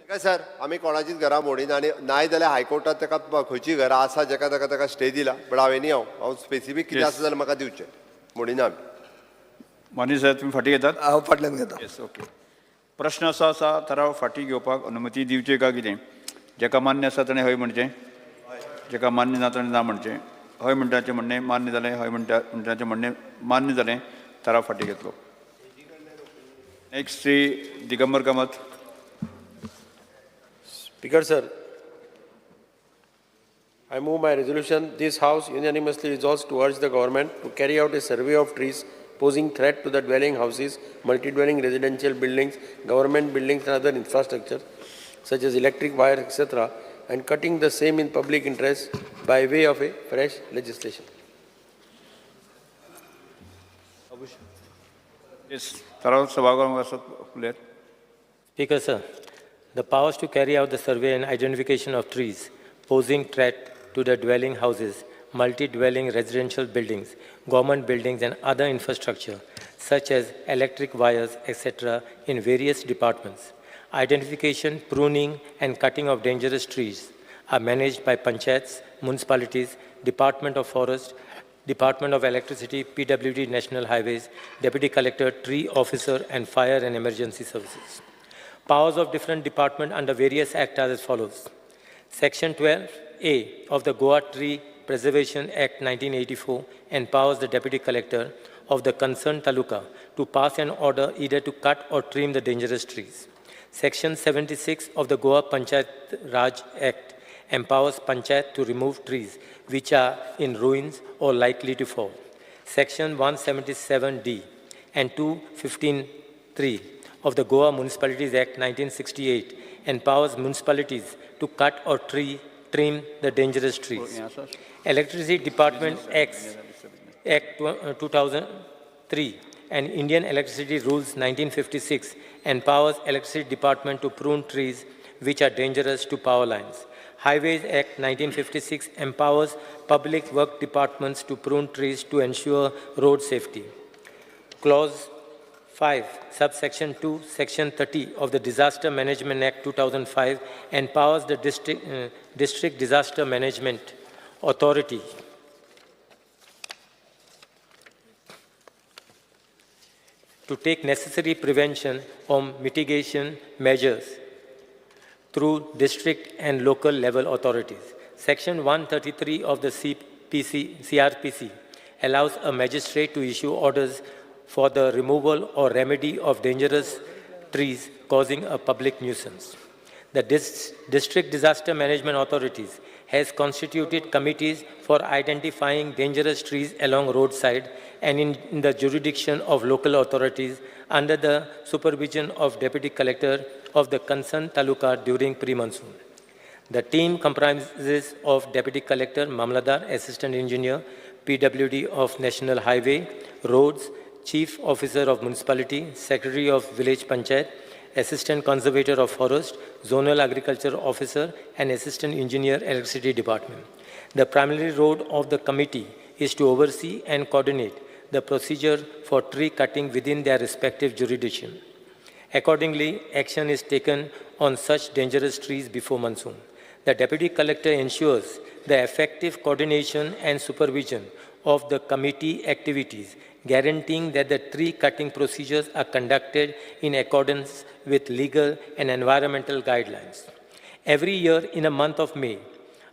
S6: काय सर, आमी कोणाचीच घरां मोडिना आनी नाय जाल्यार हायकोर्टात ताका खंयची घरां आसा जेका ताका ताका स्टे दिला. बट हांवें न्ही, हांव स्पेसिफीक कितें आसा जाल्यार म्हाका दिवचें, मोडिना आमी.
S1: माने साहेब, तुमी फाटीं घेतात?
S2: हांव फाटल्यान घेता.
S1: येस, ओके. प्रश्न असो आसा, थाराव फाटीं घेवपाक अनुमती दिवची काय कितें? जेका मान्य आसा ताणें हय म्हणचें, जेका मान्य ना ताणें ना म्हणचें. हय म्हणटाचें म्हणणें मान्य जालें, हय म्हणटा म्हणटाचें म्हणणें मान्य जालें, थाराव फाटीं घेतलो. Next, Shri Digambar Kamat.
S9: Speaker sir, I move my resolution. This House unanimously resolves to urge the government to carry out a survey of trees posing threat to the dwelling houses, multi-dwelling residential buildings, government buildings and other infrastructure such as electric wires, etc., and cutting the same in public interest by way of a fresh legislation.
S1: Yes, थाराव सभागृहात आसा उलयात.
S3: Speaker, sir, the powers to carry out the survey and identification of trees posing threat to the dwelling houses, multi-dwelling residential buildings, government buildings and other infrastructure such as electric wires, etc. in various departments. Identification, pruning and cutting of dangerous trees are managed by panchayats, municipalities, Department of Forest, Department of Electricity, PWD National Highways, Deputy Collector, Tree Officer and Fire and Emergency Services. Powers of different departments under various acts are as follows. Section 12A of the Goa Tree Preservation Act 1984 empowers the Deputy Collector of the concerned taluka to pass an order either to cut or trim the dangerous trees. Section 76 of the Goa Panchayat Raj Act empowers Panchayat to remove trees which are in ruins or likely to fall. Section 177D and 215(3) of the Goa Municipalities Act 1968 empowers municipalities to cut or trim the dangerous trees. Electricity Department Act 2003 and Indian Electricity Rules 1956 empowers Electricity Department to prune trees which are dangerous to power lines. Highways Act 1956 empowers public work departments to prune trees to ensure road safety. Clause 5, subsection 2, section 30 of the Disaster Management Act 2005 empowers the District Disaster Management Authority to take necessary prevention or mitigation measures through district and local level authorities. Section 133 of the CRPC allows a magistrate to issue orders for the removal or remedy of dangerous trees causing a public nuisance. The District Disaster Management Authorities has constituted committees for identifying dangerous trees along roadside and in the jurisdiction of local authorities under the supervision of Deputy Collector of the concerned taluka during pre-monsoon. The team comprises of Deputy Collector, Mamlatdar, Assistant Engineer, PWD of National Highway, Roads, Chief Officer of Municipality, Secretary of Village Panchayat, Assistant Conservator of Forest, Zonal Agriculture Officer, and Assistant Engineer, Electricity Department. The primary role of the committee is to oversee and coordinate the procedure for tree cutting within their respective jurisdiction. Accordingly, action is taken on such dangerous trees before monsoon. The Deputy Collector ensures the effective coordination and supervision of the committee activities, guaranteeing that the tree cutting procedures are conducted in accordance with legal and environmental guidelines. Every year in the month of May,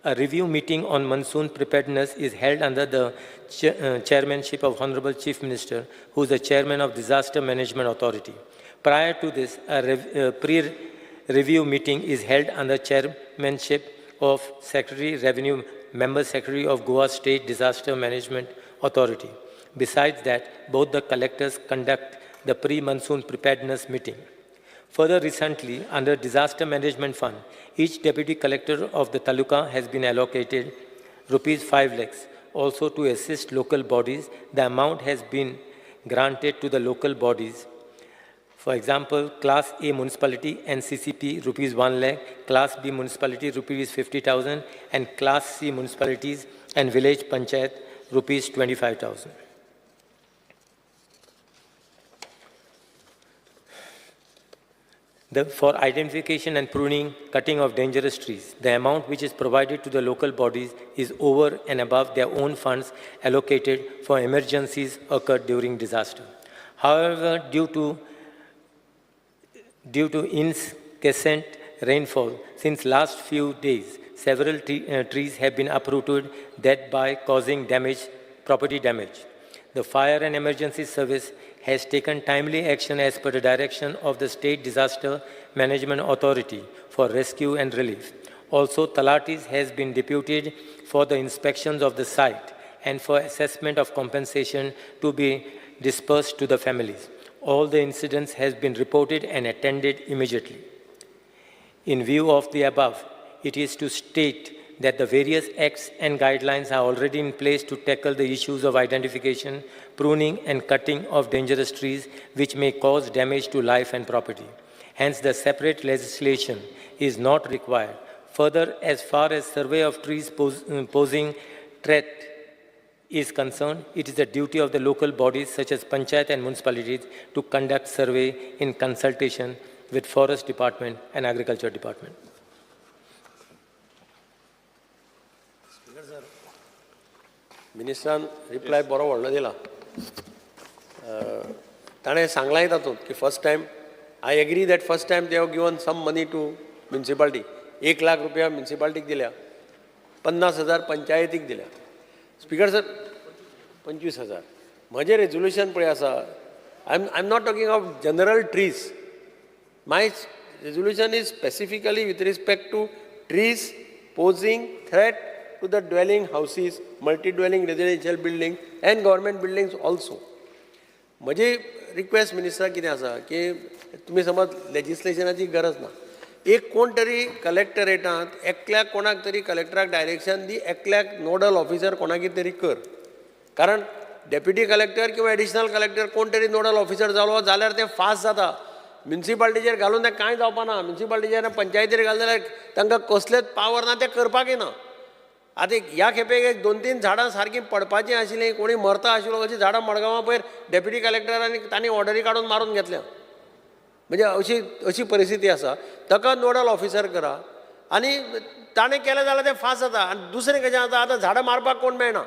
S3: a review meeting on monsoon preparedness is held under the chairmanship of Honorable Chief Minister, who is the chairman of Disaster Management Authority. Prior to this, a pre-review meeting is held under chairmanship of Secretary Revenue, Member Secretary of Goa State Disaster Management Authority. Besides that, both the collectors conduct the pre-monsoon preparedness meeting. Further recently, under Disaster Management Fund, each deputy collector of the taluka has been allocated rupees 5 lakhs. Also to assist local bodies, the amount has been granted to the local bodies. For example, Class A municipality NCCP rupees 1 lakh, Class B municipality rupees 50,000, and Class C municipalities and village panchayat rupees 25,000. For identification and pruning, cutting of dangerous trees, the amount which is provided to the local bodies is over and above their own funds allocated for emergencies occurred during disaster. However, due to incessant rainfall since last few days, several trees have been uprooted, thereby causing damage, property damage. The Fire and Emergency Service has taken timely action as per the direction of the State Disaster Management Authority for rescue and relief. Also, Talatis has been deputed for the inspections of the site and for assessment of compensation to be dispersed to the families. All the incidents has been reported and attended immediately. In view of the above, it is to state that the various acts and guidelines are already in place to tackle the issues of identification, pruning and cutting of dangerous trees which may cause damage to life and property. Hence, the separate legislation is not required. Further, as far as survey of trees posing threat is concerned, it is the duty of the local bodies such as panchayat and municipalities to conduct survey in consultation with Forest Department and Agriculture Department.
S9: मिनिस्टरान reply बरो व्हडलो दिला. ताणें सांगलांय तातूंत की first time I agree that first time they have given some money to municipality. 1 lakh रुपया म्युनिसिपाल्टीक दिल्या, 50,000 पंचायतीक दिल्या. Speaker sir 25,000. म्हजें रेजोल्युशन पळय आसा, I am not talking of general trees. My resolution is specifically with respect to trees posing threat to the dwelling houses, multi-dwelling residential building and government buildings also. म्हजी request मिनिस्टराक कितें आसा की तुमी समज लेजिस्लेशनाची गरज ना, एक कोण तरी कलेक्टरेटांत एकल्याक कोणाक तरी कलेक्टराक डायरेक्शन दी, एकल्याक नोडल ऑफिसर कोणाकी तरी कर. कारण डेप्युटी कलेक्टर किंवा एडिशनल कलेक्टर कोण तरी नोडल ऑफिसर जालो जाल्यार तें फास्ट जाता. म्युनिसिपाल्टीचेर घालून तें कांय जावपा ना. म्युनिसिपाल्टीचेर पंचायतीर घाल जाल्यार तांकां कसलेच पावर ना, तें करपाकय ना. आतां ह्या खेपेक एक 2-3 झाडां सारकीं पडपाचीं आशिल्लीं, कोणी मरता आशिल्लो अशीं झाडां मडगांवां पयर डेप्युटी कलेक्टरांनी तांणी ऑर्डरी काडून मारून घेतल्या. म्हणजे अशी अशी परिस्थिती आसा. ताका नोडल ऑफिसर करा आनी ताणें केलें जाल्यार तें फास्ट जाता. आनी दुसरें कशें जाता, आतां झाडां मारपाक कोण मेळना.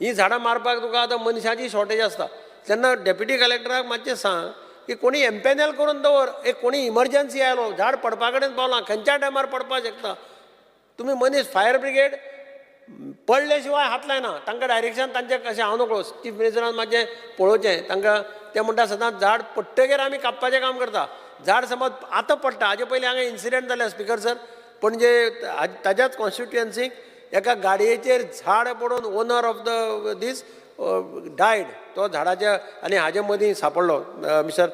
S9: हीं झाडां मारपाक तुका आतां मनशाची शॉर्टेज आसता. तेन्ना डेप्युटी कलेक्टराक मातशें सांग की कोणी एम्पेनल करून दवर, एक कोणी इमर्जन्सी आयलो झाड पडपा कडेन पावलां, खंयच्या टायमार पडपाक शकता. तुमी मनीस फायर ब्रिगेड पडले शिवाय हात लायना. तांकां डायरेक्शन तांचें कशें हांव नकळो. चीफ मिनिस्टरान मातशें पळोवचें तांकां. ते म्हणटा सदांच झाड पडटगीर आमी कापपाचें काम करता. झाड समज आतां पडटा, हाजे पयलीं हांगा इन्सिडंट जाले स्पीकर सर, पणजे ताज्याच कॉन्स्टिट्युएन्सीक एका गाडयेचेर झाड पडून owner of the this died. तो झाडाच्या आनी हाजे मदीं सांपडलो मिस्टर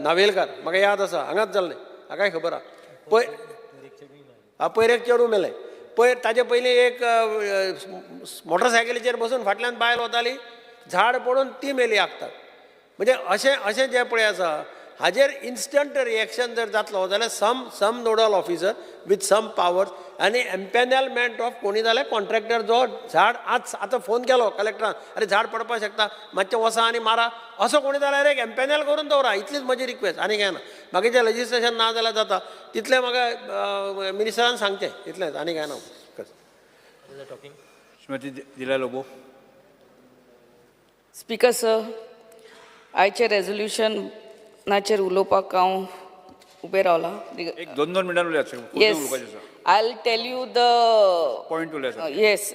S9: नावेलकार, म्हाका याद आसा, हांगाच जाल्लें, हाकाय खबर आसा. पयर पयर एक चेडूं मेलें. पयर ताजे पयलीं एक मोटरसायकलीचेर बसून फाटल्यान बायल वताली, झाड पडून ती मेली आगतात. म्हणजे अशें अशें जें पळय आसा हाजेर इन्स्टंट रिएक्शन जर जातलो जाल्यार some nodal officer with some powers आनी एम्पेनलमेंट ऑफ कोणी जाल्यार कॉन्ट्रॅक्टर जो झाड आज आतां फोन केलो कलेक्टरान, अरे झाड पडपाक शकता मातशें वसा आनी मारा, असो कोणी जाल्यार एक एम्पेनल करून दवरा. इतलीच म्हजी रिक्वेस्ट, आनी कांय ना. बाकीचें लेजिस्लेशन ना जाल्यार जाता तितलें म्हाका मिनिस्टरान सांगचें, इतलेंच, आनी कांय ना.
S1: श्रीमती दिला लोबो.
S10: स्पीकर सर, आयचें रेजोल्युशनाचेर उलोवपाक हांव उबें रावलां.
S1: एक 2-2 मिनटां उलयात.
S10: Yes, I will tell you the
S1: point उलयात.
S10: येस,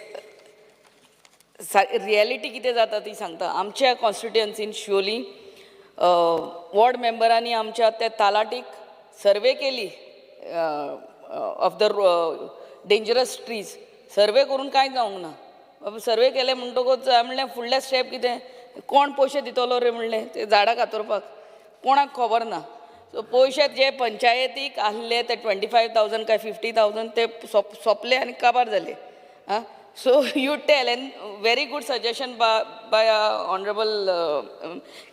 S10: रियलिटी कितें जाता ती सांगता. आमच्या कॉन्स्टिट्युएन्सीन शिवोली वॉर्ड मेंबरांनी आमच्या त्या तालाटीक सर्वे केली of the dangerous trees. Survey करून कांय जावंक ना. सर्वे केले म्हणटकूच म्हणलें फुडलें स्टेप कितें, कोण पयशे दितलो रे म्हणलें ते झाडां कातरपाक, कोणाक खबर ना. सो पयशे जे पंचायतीक आहले ते 25,000 काय 50,000 ते सोंपले आनी काबार जाले. आं, so you tell and very good suggestion by honourable.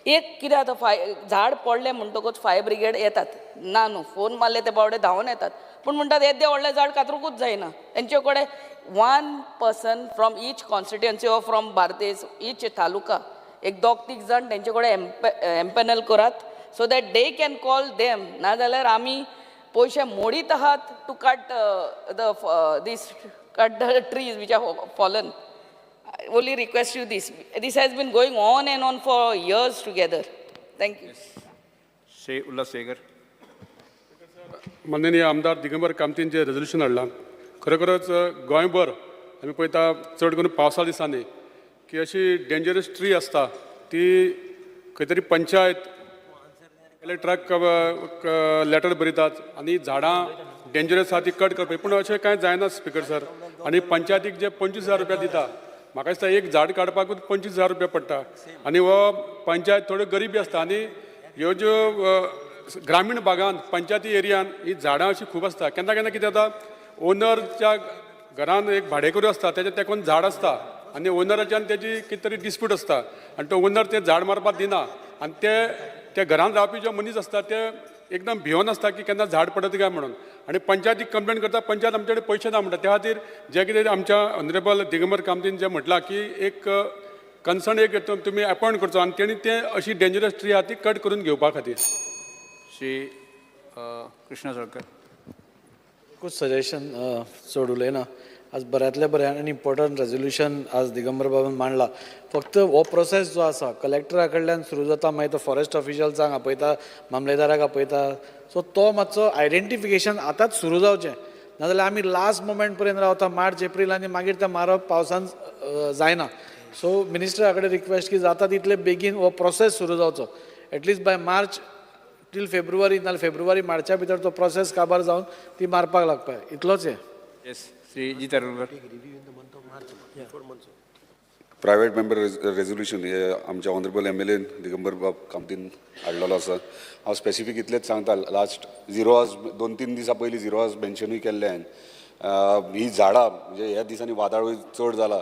S10: एक कितें आतां झाड पडलें म्हणटकूच फायर ब्रिगेड येतात, ना न्हू, फोन मारले ते बावडे धांवन येतात, पूण म्हणटात येदें व्हडलें झाड कातरुंकूच जायना. तेंचे कडेन one person from each constituency or from Bardez each taluka एक दोग तीग जाण तेंचे कडेन एम्पेनल करात, so that they can call them. नाजाल्यार आमी पयशे मोडीत आहात to cut the this cut the trees which are fallen. I only request you this. This has been going on and on for years together. Thank you.
S1: Shri Ulhas Segar.
S11: माननीय आमदार दिगंबर कामतीन जे resolution हाडलां, खरोखरच गोंयभर आमी पळयता चड करून पावसा दिसांनी की अशी डेंजरस ट्री आसता ती खंय तरी पंचायत कलेक्टराक लेटर बरयतात आनी झाडां डेंजरस आहा ती कट करपाक, पूण अशें कांय जायना स्पिकर सर. आनी पंचायतीक जे 25,000 रुपया दिता, म्हाका दिसता एक झाड काडपाकूच 25,000 रुपया पडटा आनी हो पंचायत थोड्यो गरिबी आसता आनी ह्यो ज्यो ग्रामीण भागान पंचायती एरियान ही झाडां अशीं खूब आसता. केन्ना केन्ना कितें जाता, ओनरच्या घरान एक भाडेकरू आसता, तेजे तेकून झाड आसता आनी ओनराच्यान तेजी कितें तरी डिस्प्यूट आसता आनी तो ओनर तें झाड मारपाक दिना आनी ते त्या घरान रावपी जे मनीस आसता ते एकदम भियोन आसता की केन्ना झाड पडत काय म्हणून, आनी पंचायतीक कंप्लेन करता, पंचायत आमचे कडेन पयशे ना म्हणटा. त्या खातीर जें कितें आमच्या ऑनरेबल दिगंबर कामतीन जें म्हटलां की एक कन्सर्न एक तुमी अपॉयंट करचो आनी तेणी तें अशी डेंजरस ट्री आहा ती कट करून घेवपा खातीर.
S1: श्री कृष्णा साळकर.
S12: एकूच सजेशन, चड उलयना. आज बऱ्यांतल्या बरें आनी इम्पॉर्टंट रेजोल्युशन आज दिगंबर बाबान मांडला. फक्त हो प्रोसेस जो आसा कलेक्टरा कडल्यान सुरू जाता, मागीर तो फॉरेस्ट ऑफिशल्सांक आपयता, मामलेदाराक आपयता, सो तो मातसो आयडेंटिफिकेशन आतांच सुरू जावचें, नाजाल्यार आमी लास्ट मोमेंट पर्यंत रावता मार्च एप्रील आनी मागीर तें मारप पावसान जायना. सो मिनिस्टरा कडेन रिक्वेस्ट की जाता तितले बेगीन हो प्रोसेस सुरू जावचो, at least by March till February, नाल्यार फेब्रुवारी मार्चा भितर तो प्रोसेस काबार जावन ती मारपाक लागपाक, इतलोच हें.
S1: Yes, Shri Jeet Arolkar.
S13: Private member resolution हे आमच्या ऑनरेबल MLA Digambar बाब कामतीन हाडलेलो आसा. हांव स्पेसिफीक इतलेंच सांगता, लास्ट 0 आवर्स 2-3 दिसां पयलीं 0 आवर्स मेन्शनूय केल्लें हांवें. ही झाडां म्हणजे ह्या दिसांनी वादळूय चड जाला,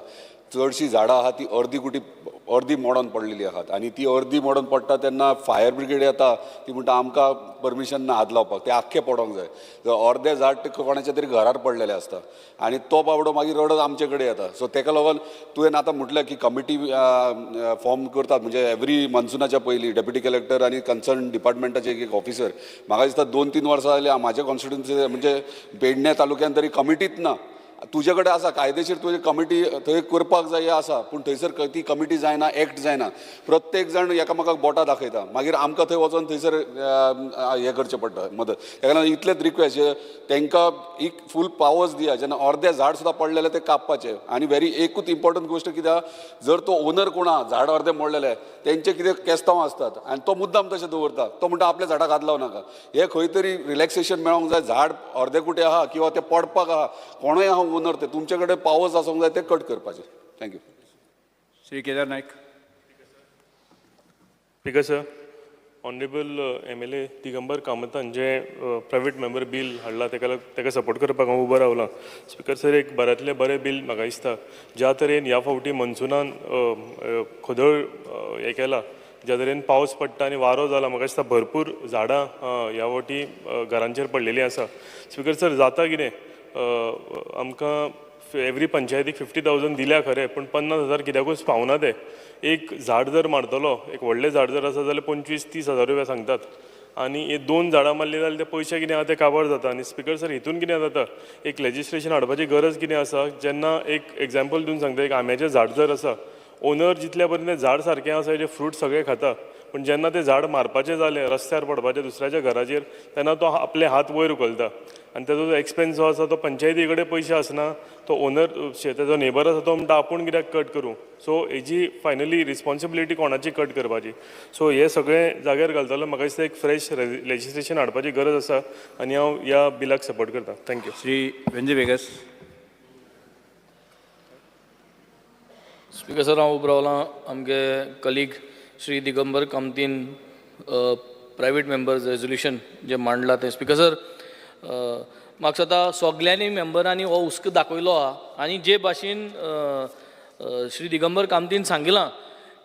S13: चडशीं झाडां आहा ती अर्दी कुटी अर्दी मोडोन पडलेली आहात आनी ती अर्दी मोडोन पडटा तेन्ना फायर ब्रिगेड येता, ती म्हणटा आमकां परमिशन ना हात लावपाक, ते आख्खें पडोंक जाय. अर्दें झाड ते कोणाच्या तरी घरार पडलेलें आसता आनी तो बाबडो मागीर रडत आमचे कडेन येता. सो तेका लागून तुवें आतां म्हटलें की कमिटी फॉर्म करतात, म्हणजे एवरी मॉन्सुनाच्या पयलीं डेप्युटी कलेक्टर आनी कन्सर्न डिपार्टमेंटाचे एक ऑफिसर. म्हाका दिसता 2-3 वर्सां जालीं म्हाज्या कॉन्स्टिट्युन्सी म्हणजे पेडणे तालुक्यान तरी कमिटीच ना. तुजे कडेन आसा कायदेशीर तुजी कमिटी थंय करपाक जाय आसा, पूण थंयसर ती कमिटी जायना, एक्ट जायना, प्रत्येक जाण एकामेकाक बोटां दाखयता, मागीर आमकां थंय वचोन थंयसर हें करचें पडटा मदत. तेका लागून इतलेंच रिक्वेस्ट, तांकां एक फूल पावर्स दिया, जेन्ना अर्दें झाड सुद्दां पडलेलें तें कापपाचें. आनी व्हेरी एकूच इम्पॉर्टंट गोश्ट कित्याक, जर तो ओनर कोण आहा झाड अर्दें मोडलेलें तेंचे कितें केस्तांव आसतात आनी तो मुद्दाम तशें दवरता, तो म्हणटा आपल्या झाडाक हात लावं नाका. हें खंय तरी रिलॅक्सेशन मेळोंक जाय, झाड अर्दें कुटें आहा किंवा तें पडपाक आहा, कोणूय आहा ओनर, ते तुमचे कडेन पावर्स आसूंक जाय ते कट करपाचे. Thank you.
S1: Shri Kedar Naik.
S14: Speaker sir, honourable MLA Digambar कामतान J private member bill हाडला तेका सपोर्ट करपाक हांव उबो रावलां. स्पीकर सर, एक बऱ्यांतलें बरें बील म्हाका दिसता. ज्या तरेन ह्या फावटी मॉन्सुनान खदळ हें केला, ज्या तरेन पावस पडटा आनी वारो जाला, म्हाका दिसता भरपूर झाडां ह्या फावटी घरांचेर पडलेलीं आसा. स्पीकर सर, जाता कितें, आमकां एवरी पंचायतीक 50,000 दिल्या खरें, पूण 50,000 कित्याकूच पावना ते. एक झाड जर मारतलो, एक व्हडलें झाड जर आसा जाल्यार 25-30 हजार रुपया सांगतात आनी हे 2 झाडां मारलीं जाल्यार ते पयशे कितें आहा ते काबार जाता. आनी स्पीकर सर, हितून कितें जाता, एक लेजिस्लेशन हाडपाची गरज कितें आसा, जेन्ना एक एग्जाम्पल दिवन सांगता, एक आंब्याचें झाड जर आसा, ओनर जितल्या पर्यंत तें झाड सारकें आसा, हेजे फ्रूट सगळे खाता, पूण जेन्ना तें झाड मारपाचें जालें, रस्त्यार पडपाचें दुसऱ्याच्या घराचेर, तेन्ना तो आपले हात वयर उखलता आनी तेजो जो एक्सपेन्स जो आसा तो पंचायती कडेन पयशे आसना, तो ओनर तेजो नेबर आसा तो म्हणटा आपूण कित्याक कट करूं. सो हेजी फायनली रिस्पॉन्सिबिलिटी कोणाची कट करपाची. सो हे सगळें जाग्यार घालतलो म्हाका दिसता एक फ्रेश लेजिस्लेशन हाडपाची गरज आसा आनी हांव ह्या बिलाक सपोर्ट करता. Thank you.
S1: Shri Venzy Viegas.
S5: Speaker sir, हांव उबो रावलां आमगे कलीग श्री दिगंबर कामतीन प्रायवेट मेंबर्स रेजोल्युशन जें मांडलां तें. स्पीकर सर, म्हाका दिसता सगल्यांनी मेंबरांनी हो हुस्को दाखयलो आहा आनी जे भाशेन श्री दिगंबर कामतीन सांगिलां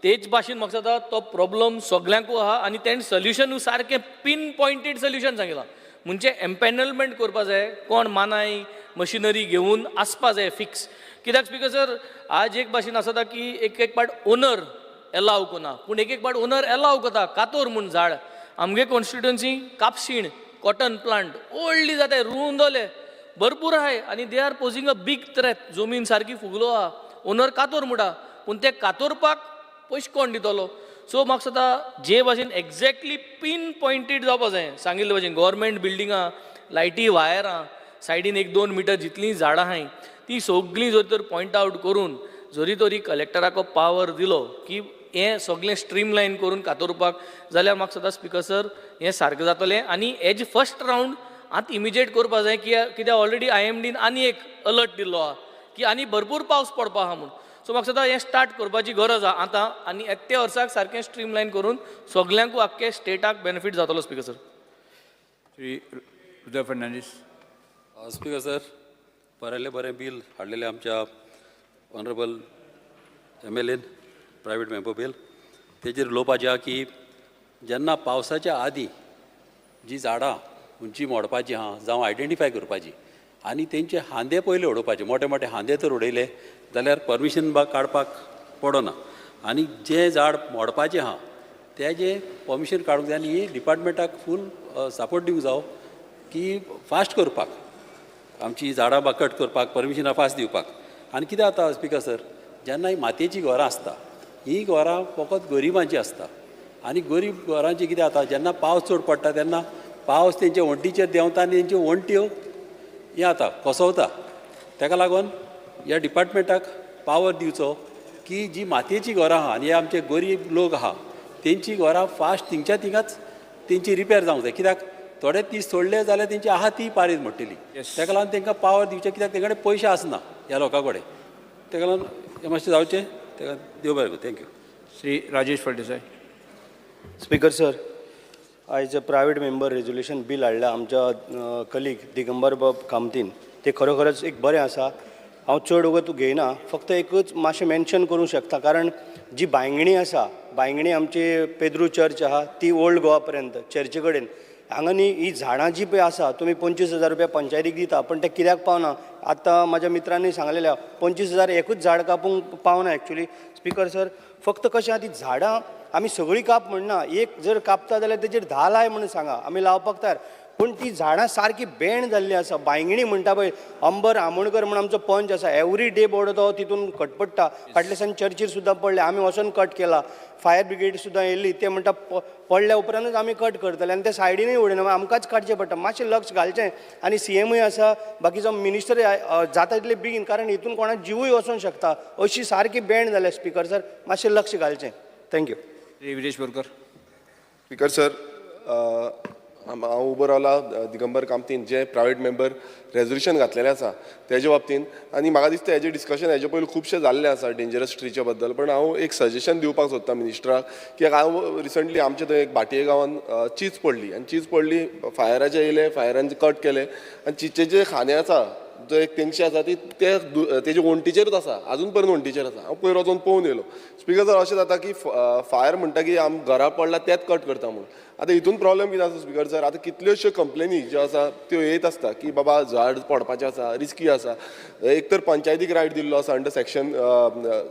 S5: तेच भाशेन म्हाका दिसता तो प्रॉब्लम सगल्यांकूय आहा आनी तेणें सोल्युशनूय सारकें पीन पॉयंटेड सोल्युशन सांगिलां. म्हणजे एम्पॅनलमेंट करपा जाय, कोण मानाय मशिनरी घेवन आसपा जाय फिक्स. कित्याक स्पीकर सर, आज एक भाशेन आसता की एक एक पाट ओनर एलाव कोना, पूण एक एक पाट ओनर एलाव करता कातोर म्हूण झाड. आमगे कॉन्स्टिट्युएन्सी कापशीण कॉटन प्लांट व्हडली जाताय, रुंदोले भरपूर आहाय आनी they are posing a big threat. जमीन सारकी फुगलो आहा, ओनर कातोर म्हणटा, पूण ते कातोरपाक पयशे कोण दितलो? सो म्हाका दिसता जे भाशेन एग्जॅक्टली पीन पॉयंटेड जावपा जाय सांगिल्ले भाशेन, गव्हर्मेंट बिल्डिंगां, लायटी वायरां, सायडीन 1-2 मिटर जितलीं झाडां आहाय तीं सगळीं जर तर पॉयंट आवट करून जरी तरी कलेक्टराक पावर दिलो की हें सगळें स्ट्रीमलायन करून कातोरपाक जाल्यार म्हाका दिसता स्पीकर सर हें सारकें जातलें. आनी एज फर्स्ट रावंड आतां इमिजिएट करपा जाय, कित्याक ऑलरेडी IMDन आनी एक अलर्ट दिल्लो आहा की आनी भरपूर पावस पडपा आहा म्हूण. सो म्हाका दिसता हें स्टार्ट करपाची गरज आहा आतां आनी येत्या वर्साक सारकें स्ट्रीमलायन करून सगल्यांकूय आख्खे स्टेटाक बेनिफीट जातलो. Speaker sir.
S1: Shri Uday Fernandes.
S8: Speaker sir, बरें बरें बील हाडलेलें आमच्या ऑनरेबल MLAन, प्रायवेट मेंबर बील. तेजेर उलोवपाचें आहा की जेन्ना पावसाच्या आदीं जी झाडां उंची मोडपाची आहा जावं आयडेंटिफाय करपाची आनी तेंचे हांदे पयले उडोवपाचे, मोटे मोटे हांदे तर उडयले जाल्यार परमिशन बा काडपाक पडना आनी जें झाड मोडपाचें आहा तेजें परमिशन काडूंक जाय आनी ही डिपार्टमेंटाक फूल सपोर्ट दिवंक जावो की फास्ट करपाक आमची झाडां बा कट करपाक परमिशनां फास्ट दिवपाक. आनी कितें जाता स्पीकर सर, जेन्ना ही मातयेचीं घरां आसता हीं घरां फकत गरिबांचीं आसता आनी गरीब घरांची कितें जाता, जेन्ना पावस चड पडटा तेन्ना पावस तेंच्या वण्टीचेर देंवता आनी तेंच्यो वण्ट्यो हें जाता, कोसवता. तेका लागून ह्या डिपार्टमेंटाक पावर दिवचो की जी मातयेचीं घरां आहा आनी हे आमचे गरीब लोक आहा तेंची घरां फास्ट थिंगच्या थिंगाच तेंची रिपेर जावंक जाय. कित्याक थोडे दीस सोडले जाल्यार तेंची आहा ती पारीज मोडटली. तेका लागून तेंकां पावर दिवचें, कित्याक तेंचे कडेन पयशे आसना ह्या लोकां कडेन. तेका लागून हें मातशें जावचें, तेका देव बरें करूं. Thank you.
S1: Shri Rajesh Phaldesai.
S15: Speaker sir, आयज प्रायवेट मेंबर रेजोल्युशन बील हाडला आमच्या कलीग दिगंबर बाब कामतीन, ते खरोखरच एक बरें आसा. हांव चड वगत घेयना, फक्त एकूच मातशें मेन्शन करूंक शकता, कारण जी बांयगणी आसा, बांयगणी आमची पेद्रू चर्च आहा ती ओल्ड गोवा पर्यंत चर्चे कडेन हांगा न्ही ही झाडां जी पळय आसा तुमी 25,000 रुपया पंचायतीक दिता, पण ते कित्याक पावना. आतां म्हाज्या मित्रांनी सांगलेलें 25,000 एकूच झाड कापूंक पावना एक्चुली. स्पीकर सर, फक्त कशें आहा ती झाडां आमी सगळीं काप म्हणना, एक जर कापता जाल्यार तेजेर 10 लाय म्हणून सांगा, आमी लावपाक तयार, पूण ती झाडां सारकी बेण जाल्ली आसा. बांयगिणी म्हणटा पळय, अंबर आमोणकर म्हूण आमचो पंच आसा, एवरी डे बोर्ड तो तितून खटपडटा. फाटल्या दिसान चर्चीर सुद्दां पडले, आमी वचोन कट केला, फायर ब्रिगेड सुद्दां येयल्ली, ते म्हणटा पडल्या उपरांतूच आमी कट करतले आनी ते सायडीनूय उडयना, आमकांच काडचें पडटा. मातशें लक्ष घालचें आनी CMूय आसा, बाकीचो मिनिस्टर जाता तितले बेगीन, कारण हितून कोणाक जिवूय वचोंक शकता, अशी सारकी बेण जाल्या. स्पीकर सर, मातशें लक्ष घालचें. Thank you.
S1: Shri Viresh Borkar.
S4: Speaker sir, हांव उबो रावला दिगंबर कामतीन जे प्रायवेट मेंबर रेजोल्युशन घातलेलें आसा तेजे बाबतीन, आनी म्हाका दिसता हेजें डिस्कशन हेजे पयलीं खुबशें जाल्लें आसा डेंजरस ट्रीच्या बद्दल. पण हांव एक सजेशन दिवपाक सोदता मिनिस्टराक की हांव रिसंटली आमचे थंय एक भाटये गांवान चीज पडली आनी चीज पडली, फायराचे येयले, फायरान कट केले आनी चिचेचे खांदे आसा जो एक तेंगशी आसा ती ते तेजे वण्टीचेरूच आसा, आजून पर्यंत वण्टीचेर आसा. हांव पयर वचोन पळोवन येयलो. स्पीकर सर, अशें जाता की फायर म्हणटा की आम घरा पडला तेच कट करता म्हणून. आतां हितून प्रॉब्लम कितें आसा स्पीकर सर, आतां कितल्योश्यो कंप्लेनी ज्यो आसा त्यो येत आसता की बाबा झाड पडपाचें आसा, रिस्की आसा. एक तर पंचायतीक रायट दिल्लो आसा अंडर सेक्शन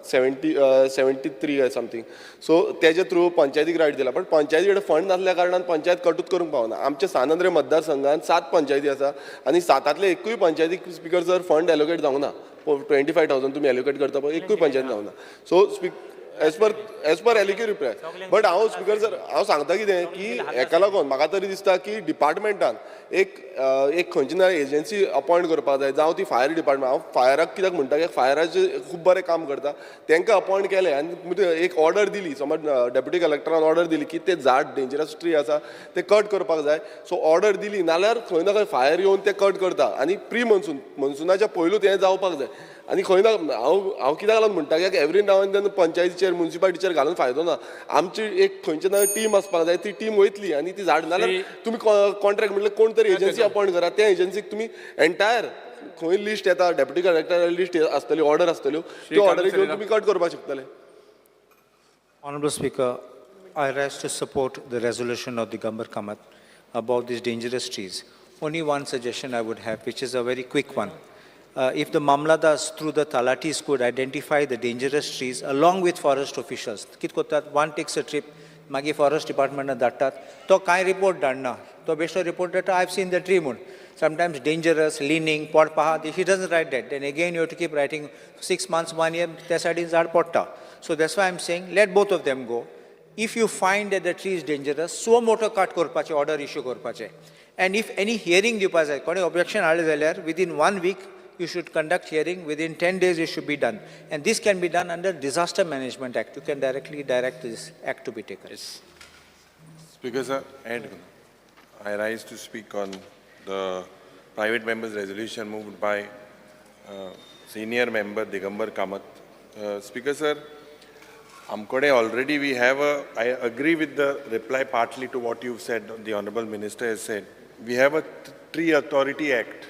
S4: 73 समथींग, सो तेजे थ्रू पंचायतीक रायट दिला, पण पंचायती कडेन फंड नासल्या कारणान पंचायत कटूच करूंक पावना. आमच्या सान आंद्रे मतदारसंघात 7 पंचायती आसा आनी 7तांतले एकूय पंचायतीक स्पीकर सर फंड एलोकेट जावंक ना. 25,000 तुमी एलोकेट करता पळय, एकूय पंचायत जावंक ना. So as per LAQ reply. But हांव स्पीकर सर हांव सांगता कितें की हेका लागून म्हाका तरी दिसता की डिपार्टमेंटान एक एक खंयची ना एजन्सी अपॉयंट करपाक जाय, जावं ती फायर डिपार्टमेंट. हांव फायराक कित्याक म्हणटा की फायराचें खूब बरें काम करता, तांकां अपॉयंट केलें आनी एक ऑर्डर दिली, समज डेप्युटी कलेक्टरान ऑर्डर दिली की ते झाड डेंजरस ट्री आसा ते कट करपाक जाय, सो ऑर्डर दिली नाल्यार खंय ना खंय फायर येवन ते कट करता आनी प्री मनसून, मनसुनाच्या पयलूच हें जावपाक जाय. आनी खंय ना हांव कित्याक लागून म्हणटा कित्याक एवरी नाव एंड then पंचायतीचेर मुन्सिपालिटीचेर घालून फायदो ना. आमची एक खंयची ना टीम आसपाक जाय, ती टीम वयतली आनी ती झाड नाल्यार तुमी कॉन्ट्रॅक्ट म्हटल्यार कोण तरी एजन्सी अपॉयंट करा, त्या एजन्सीक तुमी एंटायर खंय लिस्ट येता डेप्युटी कलेक्टर लिस्ट आसतली, ऑर्डर आसतल्यो, त्यो ऑर्डरी घेवन तुमी कट करपाक शकतले.
S16: Honorable Speaker, I rise to support the resolution of Digambar Kamat about these dangerous trees. Only one suggestion I would have, which is a very quick one. If the Mamlatdars through the Talatis could identify the dangerous trees along with forest officials, कित कोतात, one takes a trip, मागीर forest department धाडटात, तो कांय report धाडना, तो बेश्टो report धाडटा, I have seen the tree म्हूण. Sometimes dangerous, leaning, पडपा आहा, he doesn't write that. Then again you have to keep writing 6 months, 1 year, त्या सायडीन झाड पडटा. So that's why I am saying, let both of them go. If you find that the tree is dangerous, suo moto cut करपाचें, order issue करपाचें. And if any hearing दिवपा जाय, कोणी objection हाडलें जाल्यार within 1 week you should conduct hearing, within 10 days it should be done. And this can be done under Disaster Management Act. You can directly direct this act to be taken.
S1: Yes.
S17: Speaker sir, I rise to speak on the private members resolution moved by senior member Digambar Kamat. Speaker sir, Amkode already we have a, I agree with the reply partly to what you've said, the Honorable Minister has said. We have a Tree Authority Act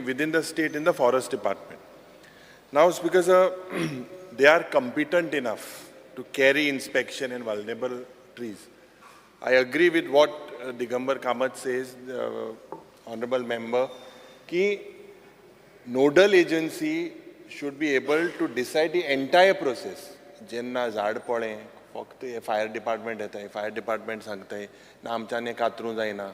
S17: within the state in the forest department. Now, Speaker sir, they are competent enough to carry inspection in vulnerable trees. I agree with what Digambar Kamat says, the Honorable Member, ki nodal agency should be able to decide the entire process. जेन्ना झाड पळें फक्त हे fire department येताय, fire department सांगताय ना आमच्यान हें कातरूं जायना,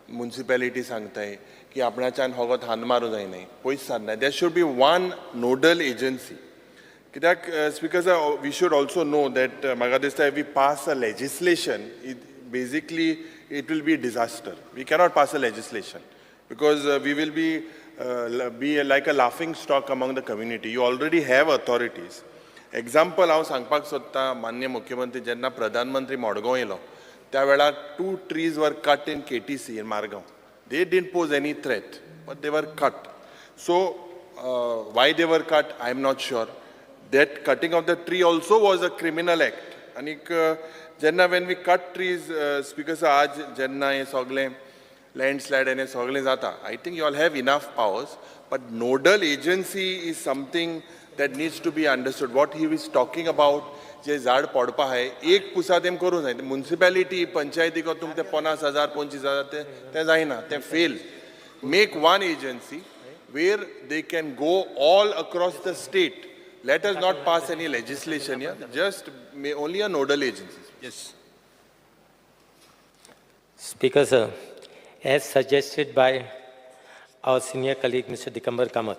S17: मुन्सिपेलिटी सांगताय की आपणाच्यान होगोत हात मारूं जायना, पयस सारना. There should be one nodal agency. कित्याक Speaker sir, we should also know that म्हाका दिसता we pass a legislation, it basically it will be disaster. We cannot pass a legislation because we will be like a laughing stock among the community. You already have authorities. Example हांव सांगपाक सोदता, मान्य मुख्यमंत्री जेन्ना प्रधानमंत्री मडगांव येयलो त्या वेळार 2 trees were cut in KTC in Margao. They didn't pose any threat, but they were cut. So why they were cut I am not sure. That cutting of the tree also was a criminal act. आनीक जेन्ना when we cut trees, Speaker sir, आज जेन्ना हें सगळें landslide आनी सगळें जाता, I think you all have enough powers, but nodal agency is something that needs to be understood. What he was talking about, जे झाड पडपा आहाय एक पुसा तेम करूं जाय. मुन्सिपेलिटी पंचायतीक तुमकां ते 50,000 25,000 तें जायना, तें fail. Make one agency where they can go all across the state. Let us not pass any legislation here, just only a nodal agency.
S1: Yes.
S3: Speaker sir, as suggested by our senior colleague Mr. Digambar Kamat,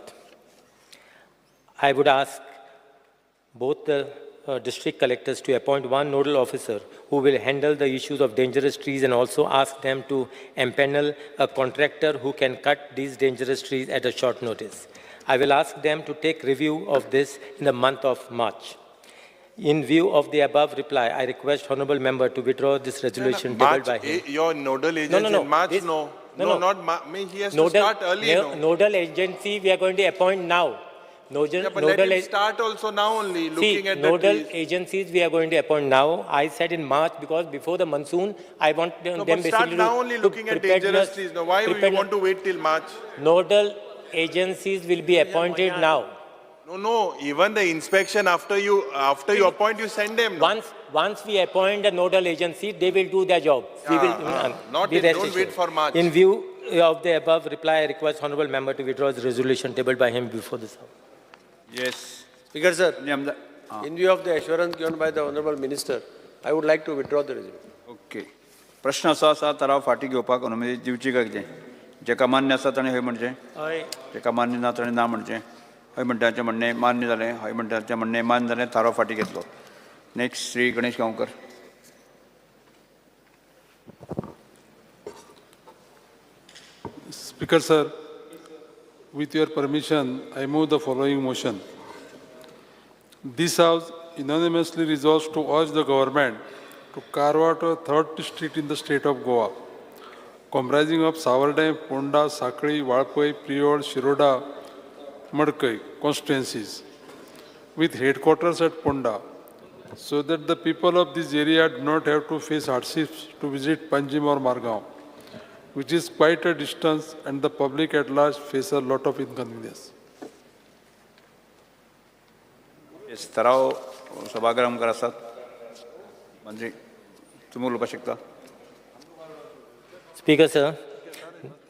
S3: I would ask both the district collectors to appoint one nodal officer who will handle the issues of dangerous trees and also ask them to empanel a contractor who can cut these dangerous trees at a short notice. I will ask them to take review of this in the month of March. In view of the above reply, I request Honorable Member to withdraw this resolution tabled by him.
S17: Your nodal agency
S3: no,
S17: in March?
S3: This,
S17: no. No, not March. He has
S3: nodal,
S17: to start early.
S3: No, nodal agency we are going to appoint now. Nodal,
S17: yeah, but
S3: nodal
S17: let him start also now only, looking
S3: see,
S17: at
S3: nodal
S17: the trees.
S3: Agencies we are going to appoint now. I said in March because before the monsoon, I want them
S17: no, but
S3: basically
S17: start now only
S3: to
S17: looking at dangerous trees. Now, why you want to wait till March?
S3: Nodal agencies will be appointed now.
S17: No, no. Even the inspection after you appoint, you send them. No?
S3: Once we appoint a nodal agency, they will do their job. We will
S17: not
S3: be
S17: don't wait for March.
S3: In view of the above reply, I request Honorable Member to withdraw his resolution tabled by him before this House.
S1: Yes.
S9: Speaker sir, in view of the assurance given by the Honorable Minister, I would like to withdraw the resolution.
S1: Okay. प्रश्न असो आसा थाराव फाटीं घेवपाक अनुमती दिवची काय कितें? जेका मान्य आसा ताणें हय म्हणचें, जेका मान्य ना ताणें ना म्हणचें. हय म्हणटाचें म्हणणें मान्य जालें, हय म्हणटाचें म्हणणें मान्य जालें, थाराव फाटीं घेतलो. Next Shri Ganesh Gaonkar.
S18: Speaker sir, with your permission, I move the following motion. This House unanimously resolves to urge the government to carve out a third district in the state of Goa, comprising of Savardem, Ponda, Sakli, Valpoi, Priol, Shiroda, Madkai constituencies with headquarters at Ponda, so that the people of this area do not have to face hardships to visit Panjim or Margao, which is quite a distance and the public at large face a lot of inconvenience.
S1: Yes, थराव सभागृहा मुखार आसात. मंत्री, तुमी उलोवपाक शकता.
S3: Speaker, sir,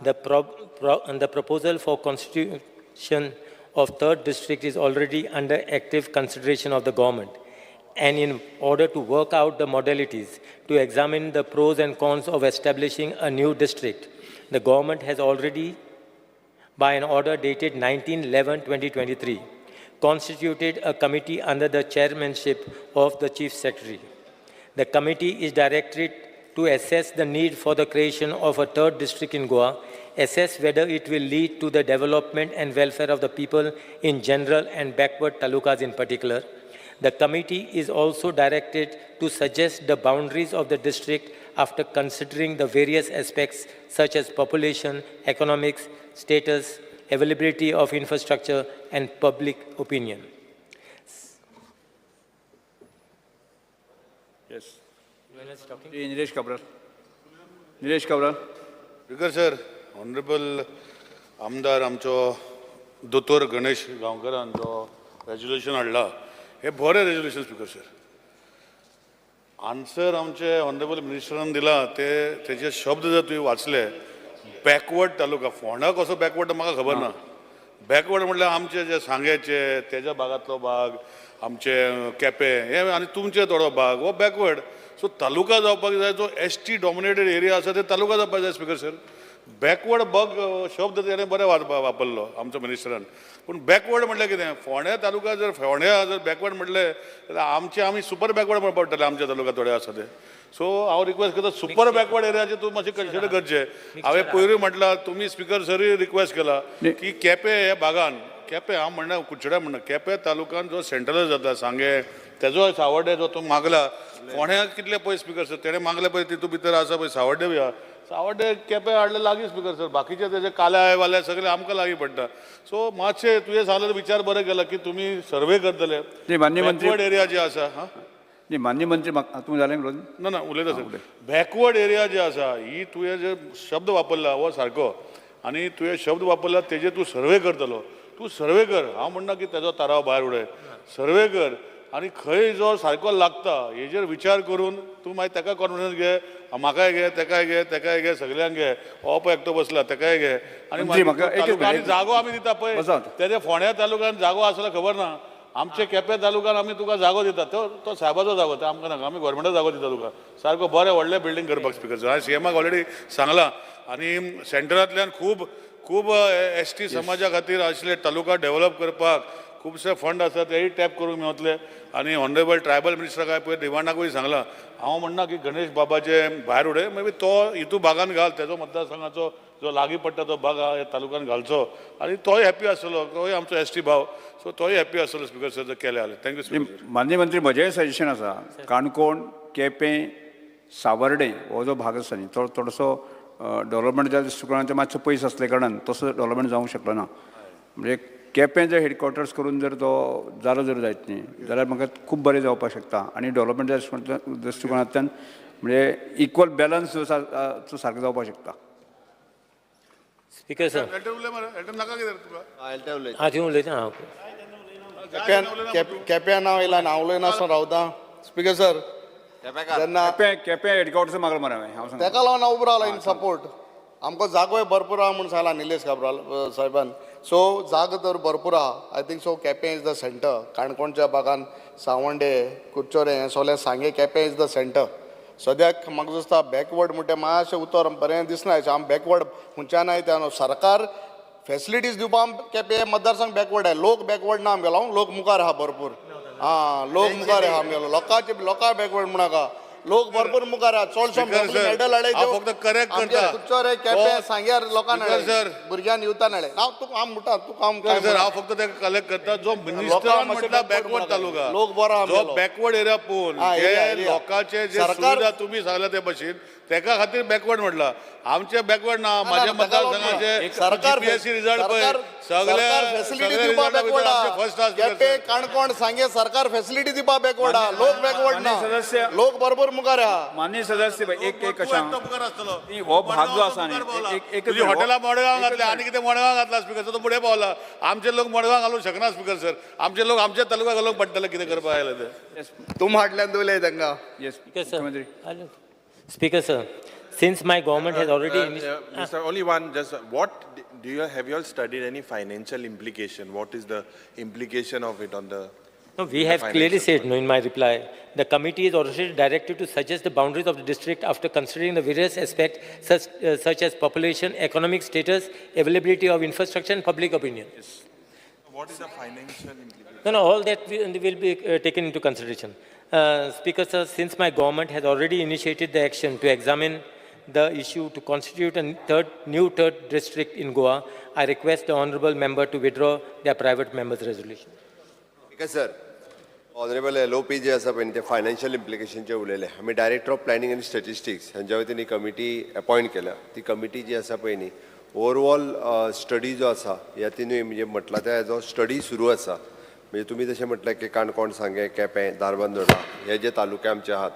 S3: the proposal for constitution of third district is already under active consideration of the government, and in order to work out the modalities to examine the pros and cons of establishing a new district, the government has already, by an order dated 19/11/2023, constituted a committee under the chairmanship of the Chief Secretary. The committee is directed to assess the need for the creation of a third district in Goa, assess whether it will lead to the development and welfare of the people in general and backward talukas in particular. The committee is also directed to suggest the boundaries of the district after considering the various aspects such as population, economics, status, availability of infrastructure, and public opinion.
S1: Yes. Nilesh Cabral. Nilesh Cabral.
S19: Speaker sir, honourable आमदार आमचो दोतोर गणेश गांवकरान जो resolution हाडला, हें बरें resolution speaker sir. Answer आमचे honourable मिनिस्टरान दिला ते तेजे शब्द जर तुवें वाचले, बॅकवर्ड तालुका फोंडा कसो बॅकवर्ड म्हाका खबर ना. बॅकवर्ड म्हटल्यार आमचे जे सांगेचे तेज्या भागांतलो भाग, आमचे केपें हे आनी तुमचे थोडो भाग हो बॅकवर्ड. सो तालुका जावपाक जाय, जो एस टी डॉमिनेटेड एरिया आसा ते तालुका जावपाक जाय स्पीकर सर. बॅकवर्ड बग शब्द तेणें बरें वापरलो आमचो मिनिस्टरान, पूण बॅकवर्ड म्हटल्यार कितें, फोंड्या तालुका जर फोंड्या जर बॅकवर्ड म्हटलें जाल्यार आमचे आमी सुपर बॅकवर्ड म्हणपाक पडटलें आमच्या तालुका थोडे आसा ते. सो हांव रिक्वेस्ट करता सुपर बॅकवर्ड एरियाचे तूं मातशें कन्सिडर करचें. हांवें पयरूय म्हटलां, तुमी स्पिकर सरूय रिक्वेस्ट केला की केपें ह्या भागान, केपें हांव म्हणना कुडचड्या म्हणना, केपें तालुकान जो सेंट्रलायज जाता सांगें तेजो सावड्डे जो तूं मागला, फोंड्या कितले पळय स्पिकर सर तेणें मागले पळय तितूंत भितर आसा पळय सावड्डे बी आहा, सावड्डे केपें हाडले लागीं स्पिकर सर, बाकीचे तेजे काल्याय वाल्याय सगळे आमकां लागीं पडटा. सो मातशें तुवें सांगलें विचार बरें केला की तुमी सर्वे करतले बॅकवर्ड एरिया जे आसा. हां
S1: न्ही मान्य मंत्री, तुमी जालें उलोवन?
S19: ना ना उलयता सर. बॅकवर्ड एरिया जे आसा ही तुवें जे शब्द वापरला हो सारको, आनी तुवें शब्द वापरला तेजेर तूं सर्वे करतलो, तूं सर्वे कर. हांव म्हणना की तेजो ताराव भायर उडय, सर्वे कर आनी खंय जो सारको लागता हेजेर विचार करून तूं मागीर ताका कॉन्फिडन्स घे, म्हाकाय घे, तेकाय घे, तेकाय घे, सगल्यांक घे, हो पळय एकटो बसला तेकाय घे. आनी जागो आमी दिता पळय तेजे फोंड्या तालुक्यान जागो आसलो खबर ना, आमचे केपें तालुक्यान आमी तुका जागो दिता, तो तो साहेबाचो जागो, तो आमकां नाका, आमी गोवोरमेंटाचो जागो दिता तुका सारको बरें व्हडलें बिल्डींग करपाक स्पिकर सर. हांवें सीएमाक ऑलरेडी सांगलां आनी सेंटरांतल्यान खूब खूब एस टी समाजा खातीर आशिल्ले तालुका डेव्हलप करपाक खुबशे फंड आसा तेय टॅप करूंक मेवतले. आनी ऑनरेबल ट्रायबल मिनिस्टराक हांवें पयर डिमांडाकूय सांगलां, हांव म्हणना की गणेश बाबाचे भायर उडय, मे बी तो हितू भागान घाल, तेजो मतदारसंघाचो जो लागीं पडटा तो भाग आहा ह्या तालुक्यान घालचो आनी तोय हॅप्पी आसतलो, तोय आमचो एस टी भाव, सो तोय हॅप्पी आसतलो स्पिकर सर जर केलें जाल्यार. Thank you speaker.
S1: माननीय मंत्री, म्हजेंय सजेशन आसा, काणकोण, केपें, सावर्डे हो जो भाग आसा न्ही तो थोडोसो डेवलपमेंटच्या दृश्टिकोणांत मातसो पयस आसल्या कारणान तसो डेवलपमेंट जावंक शकलो ना. म्हणजे केपें जर हेडक्वॉर्टर्स करून जर तो जालो जर जायत न्ही जाल्यार म्हाका खूब बरें जावपाक शकता आनी डेवलपमेंटच्या दृश्टिकोणांतल्यान म्हणजे इक्वल बॅलन्स जो तो सारको जावपाक शकता.
S3: स्पीकर सर, हां तुमी उलयता. हां ओके.
S7: केप्यां नांव येयलां, हांव उलयनासतना रावता. स्पीकर सर, जेन्ना
S1: केपें हेडक्वॉर्टर्स मागलां मरे हांवें,
S7: तेका लागून हांव उबो रावला इन सपोर्ट. आमकां जागोय भरपूर आहा म्हूण सांगला निलेश काब्राल साहेबान, सो जागो तर भरपूर आहा. I think so Quepem is the centre. काणकोणच्या भागान सावंडे, कुडचोरें हें सगळें सांगें, केपें is the centre. सद्याक म्हाका दिसता बॅकवर्ड म्हणटा मातशें उतर बरें दिसना, आम बॅकवर्ड खंयच्यान आयता न्हू. सरकार फेसिलिटीज दिवपाक केपें मतदारसंघ बॅकवर्ड आहे, लोक बॅकवर्ड ना आमगेलो, लोक मुखार आहा भरपूर. आं लोक मुखार आहा आमगेलो, लोकांचे लोकां बॅकवर्ड म्हणनाका, लोक भरपूर मुखार आहा. चडशे मेडल हाडले कुडचोरे, केपें, सांग्यार लोकांक हाडले, भुरग्यांक युथान हाडले. हांव तुका हांव म्हणटा तुका हांव
S19: सर, हांव फक्त ताका कलेक्ट करता. जो मिनिस्टरान म्हटला बॅकवर्ड तालुका,
S7: लोक बरो
S19: जो बॅकवर्ड एरिया पळोवन जे लोकांचे जे सुविधा तुमी सांगला ते भशेन तेका खातीर बॅकवर्ड म्हटला. आमचे बॅकवर्ड ना. माझ्या मतदारसंघाचे जीपीएससी रिजल्ट पळय, सगळे
S7: फॅसिलिटी दिवपा बॅकवर्ड. केपें, काणकोण, सांगे सरकार फॅसिलिटी दिवपा बॅकवर्ड, लोक बॅकवर्ड ना, लोक बरोबर मुखार आहा.
S1: मान्य सदस्य, एक एक कशा हो भाग जो आसा न्ही,
S19: हॉटेला मडगांव घातले आनी कितें मडगांव घातला स्पीकर सर, तो फुडें पावला. आमचे लोक मडगांव घालूंक शकना स्पीकर सर, आमचे लोक आमच्या तालुका घालूंक पडटले. कितें करपाक आयले ते
S7: तूं हाडल्यान उलय तांकां.
S3: Speaker sir, since my government has already
S17: Mr. Only one, just what do you have you all studied any financial implication? What is the implication of it on the?
S3: No, we have clearly said no in my reply. The committee is already directed to suggest the boundaries of the district after considering the various aspects such as population, economic status, availability of infrastructure and public opinion.
S17: Yes. What is the financial implication?
S3: No, all that will be taken into consideration. Speaker sir, since my government has already initiated the action to examine the issue to constitute a new third district in Goa, I request the honorable member to withdraw their private member's resolution.
S6: Speaker sir, honorable LOP जे आसा पळय ते financial इम्प्लिकेशनचे उलयले. आमी director of planning आनी statistics हांच्या वतीन ही committee appoint केल्या. ती कमिटी जी आसा पळय न्ही, ओवरऑल स्टडी जो आसा ह्या तिनूय म्हणजे म्हटला त्या जो स्टडी सुरू आसा. म्हणजे तुमी जशें म्हटलें की काणकोण, सांगें, केपें, धारबांदोडा हे जे तालुके आमचे आहात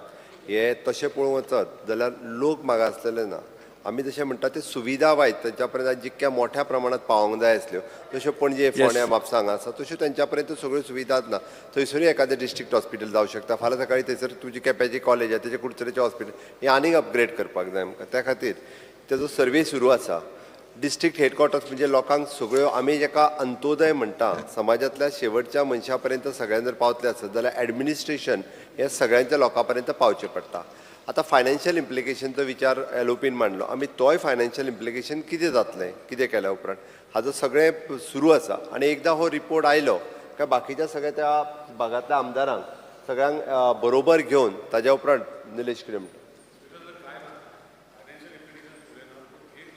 S6: हे तशें पळोवंक वचत जाल्यार लोक मागासलेले ना. आमी जशें म्हणटा ते सुविधा वायट तांच्या पर्यंत जितक्या मोठ्या प्रमाणात पावोंक जाय आसल्यो तश्यो पणजे, फोंड्या, म्हापसा हांगा आसा तश्यो तांच्या पर्यंत सगळ्यो सुविधाच ना. थंयसरूय एखादें डिस्ट्रिक्ट हॉस्पिटल जावं शकता. फाल्यां सकाळी थंयसर तुजी केप्याची कॉलेज आसा तेजे कुडचडेचें हॉस्पिटल हें आनीक अपग्रेड करपाक जाय आमकां. त्या खातीर तेजो सर्वे सुरू आसा. डिस्ट्रिक्ट हेडक्वॉर्टर्स म्हणजे लोकांक सगळ्यो आमी जेका अंत्योदय म्हणटा समाजांतल्या शेवटच्या मनशा पर्यंत सगळ्यां जर पावतले आसत जाल्यार एडमिनिस्ट्रेशन हें सगळ्यांच्या लोकां पर्यंत पावचें पडटा. आतां फायनान्शियल इम्प्लिकेशनचो विचार एलओपीन मांडलो, आमी तोय फायनान्शियल इम्प्लिकेशन कितें जातलें कितें केल्या उपरांत हाजो सगळें सुरू आसा. आनी एकदां हो रिपोर्ट आयलो काय बाकीच्या सगळ्या त्या भागांतल्या आमदारांक सगळ्यांक बरोबर घेवन ताज्या उपरांत निलेश कितें म्हणटा.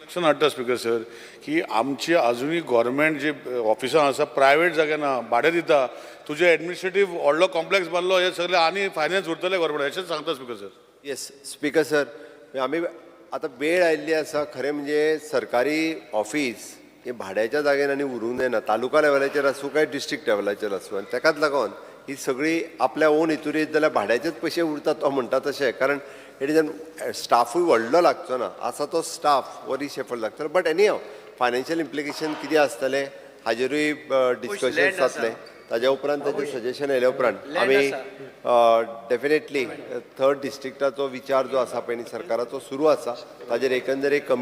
S19: लक्षात हाडटा स्पीकर सर की आमची अजुनूय गव्हर्मेंट जी ऑफिसां आसा प्रायवेट जाग्यार ना, भाडें दिता. तुजें एडमिनिस्ट्रेटीव व्हडलो कॉम्प्लेक्स बांदलो हे सगळे आनी फायनान्स उरतले गव्हर्मेंट अशेंच सांगता speaker sir.
S6: Yes speaker sir, आमी आतां वेळ आयिल्ली आसा. खरें म्हणजे सरकारी ऑफिस हे भाड्याच्या जाग्यार आनी उरूंक जायना, तालुका लेवलाचेर आसूं काय डिस्ट्रिक्ट लेवलाचेर आसूं. आनी ताकाच लागून ही सगळी आपल्या ओन हितूर येत जाल्यार भाड्याचेच पयशे उरतात तो म्हणटा तशें, कारण it is an स्टाफूय व्हडलो लागचो ना, आसा तो स्टाफ हो रिशेफल लागतलो. But any how financial implication कितें आसतलें हाजेरूय डिस्कशन जातलें. ताज्या उपरांत ताजें सजेशन आयल्या उपरांत आमी डेफिनेटली थर्ड डिस्ट्रिक्टाचो विचार जो आसा पळय न्ही सरकाराचो सुरू आसा. ताजेर एकंदर एक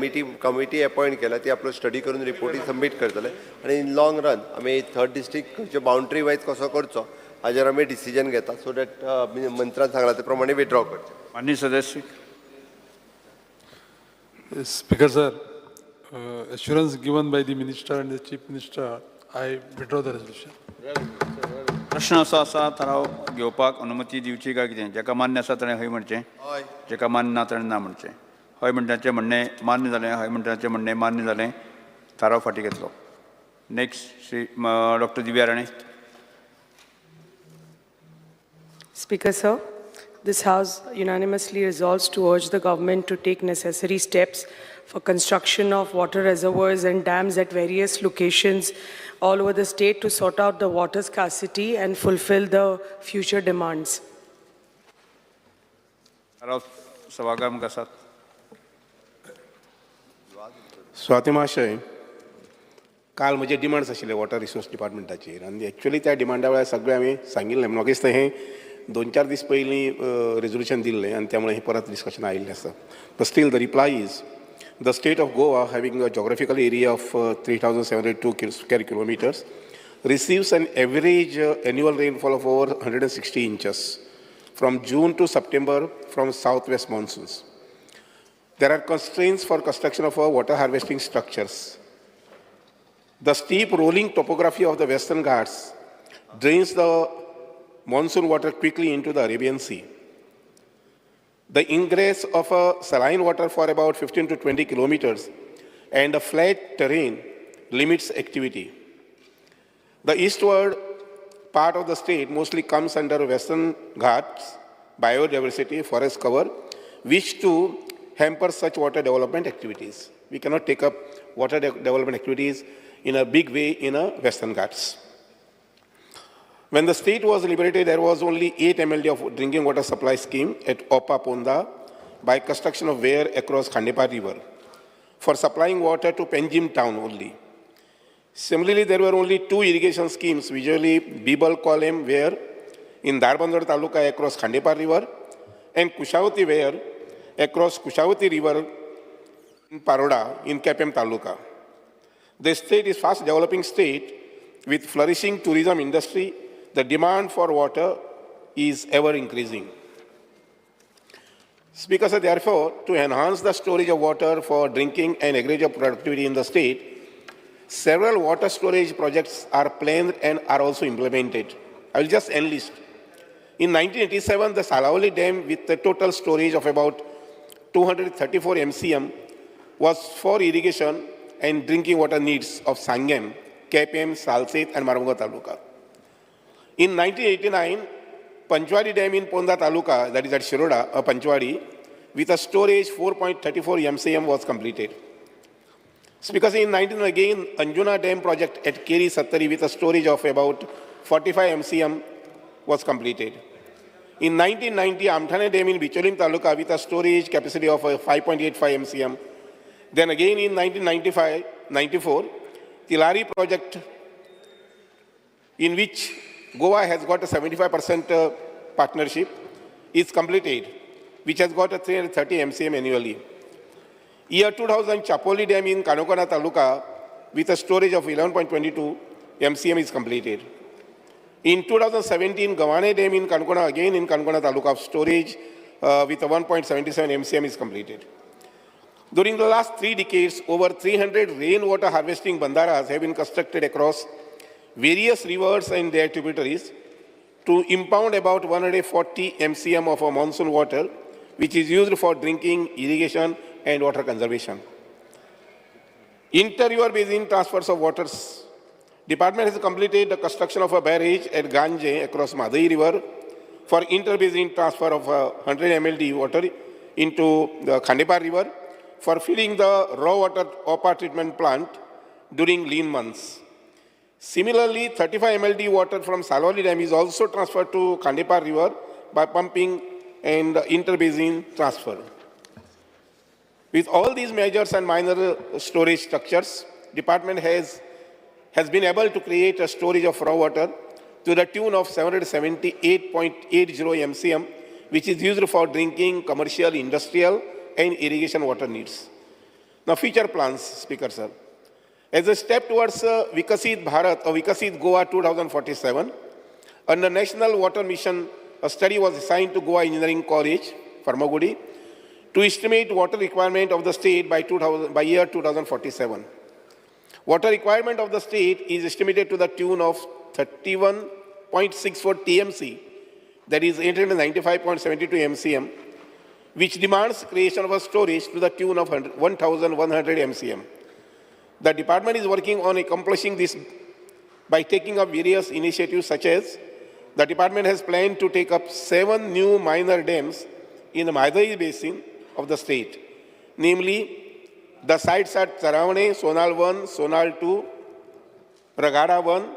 S6: कमिटी अपॉयंट केल्या, ती आपलो स्टडी करून रिपोर्टी सबमीट करतले आनी इन लॉंग रन आमी थर्ड डिस्ट्रिक्ट बाउंड्री वायज कसो करचो हाजेर आमी डिसिजन घेता, सो that मंत्रान सांगला ते प्रमाणे विड्रॉ करचें.
S1: मान्य सदस्य.
S18: Speaker sir, assurance given by the minister and the chief minister, I withdraw the resolution.
S1: प्रश्न असो आसा, थाराव घेवपाक अनुमती दिवची काय कितें? जाका मान्य आसा ताणें हय म्हणचें, जाका मान्य ना ताणें ना म्हणचें. हय म्हणटाचें म्हणणें मान्य जालें, हय म्हणटाचें म्हणणें मान्य जालें, थाराव फाटीं घेतलो. Next Shri doctor Divya Rane.
S20: Speaker sir, this House unanimously resolves to urge the government to take necessary steps for construction of water reservoirs and dams at various locations all over the state to sort out the water scarcity and fulfill the future demands.
S1: सभागार आसात.
S21: स्वाती महाशय, काल म्हजे demands आशिल्ले water resource डिपार्टमेंटाचेर आनी actually त्या डिमांडा वेळार सगळें आमी सांगिल्लें. म्हाका दिसता हें 2-4 दीस पयलीं रेजोल्युशन दिल्लें आनी त्यामुळे हें परत डिस्कशन आयिल्लें आसा. But still the reply is the state of Goa having a geographical area of 3,702 square kilometers receives an average annual rainfall of over 160 inches from June to September from southwest monsoons. There are constraints for construction of water harvesting structures. The steep rolling topography of the Western Ghats drains the monsoon water quickly into the Arabian Sea. The ingress of a saline water for about 15 to 20 kilometers and a flat terrain limits activity. The eastward part of the state mostly comes under Western Ghats biodiversity forest cover, which too hamper such water development activities. We cannot take up water development activities in a big way in a Western Ghats. When the state was liberated, there was only 8 MLD of drinking water supply scheme at Opa Ponda by construction of weir across Khandepar River for supplying water to Panjim town only. Similarly, there were only 2 irrigation schemes, visually Bibal Column weir in Dharbandora Taluka across Khandepar River and Kushavati weir across Kushavati River in Paroda in Quepem Taluka. The state is fast developing state with flourishing tourism industry. The demand for water is ever increasing. Speaker, sir, therefore, to enhance the storage of water for drinking and agricultural productivity in the state, several water storage projects are planned and are also implemented. I will just enlist. In 1987, the Salaulim Dam with a total storage of about 234 MCM was for irrigation and drinking water needs of Sanguem, Quepem, Salcete and Marmugao Taluka. In 1989, Panchwadi Dam in Ponda Taluka, that is at Shiroda, Panchwadi, with a storage 4.34 MCM was completed. Because in 19 again, Anjuna Dam project at Keri Sattari with a storage of about 45 MCM was completed. In 1990, Amthane Dam in Bicholim Taluka with a storage capacity of 5.85 MCM. Then again in 1995-94, Tilari project, in which Goa has got a 75% partnership, is completed, which has got a 330 MCM annually. Year 2000, Chapoli Dam in Kanokana Taluka with a storage of 11.22 MCM is completed. In 2017, Gavane Dam in Kankona, again in Kankona Taluka of storage with a 1.77 MCM is completed. During the last 3 decades, over 300 rainwater harvesting bandharas have been constructed across various rivers and their tributaries to impound about 140 MCM of monsoon water, which is used for drinking, irrigation, and water conservation. Inter-river basin transfers of waters. Department has completed the construction of a barrage at Ganje across Madai River for inter-basin transfer of 100 MLD water into the Khandepar River for filling the raw water Opa treatment plant during lean months. Similarly, 35 MLD water from Salaulim Dam is also transferred to Khandepar River by pumping and inter-basin transfer. With all these measures and minor storage structures, department has been able to create a storage of raw water to the tune of 778.80 MCM, which is used for drinking, commercial, industrial, and irrigation water needs. Now, future plans, Speaker sir. As a step towards Vikasit Bharat or Vikasit Goa 2047, under National Water Mission, a study was assigned to Goa Engineering College, Farmagudi, to estimate water requirement of the state by year 2047. Water requirement of the state is estimated to the tune of 31.64 TMC, that is 895.72 MCM, which demands creation of a storage to the tune of 1,100 MCM. The department is working on accomplishing this by taking up various initiatives such as the department has planned to take up 7 new minor dams in the Mhadei basin of the state, namely the sites at Taravane, Sonal 1, Sonal 2, Ragada 1,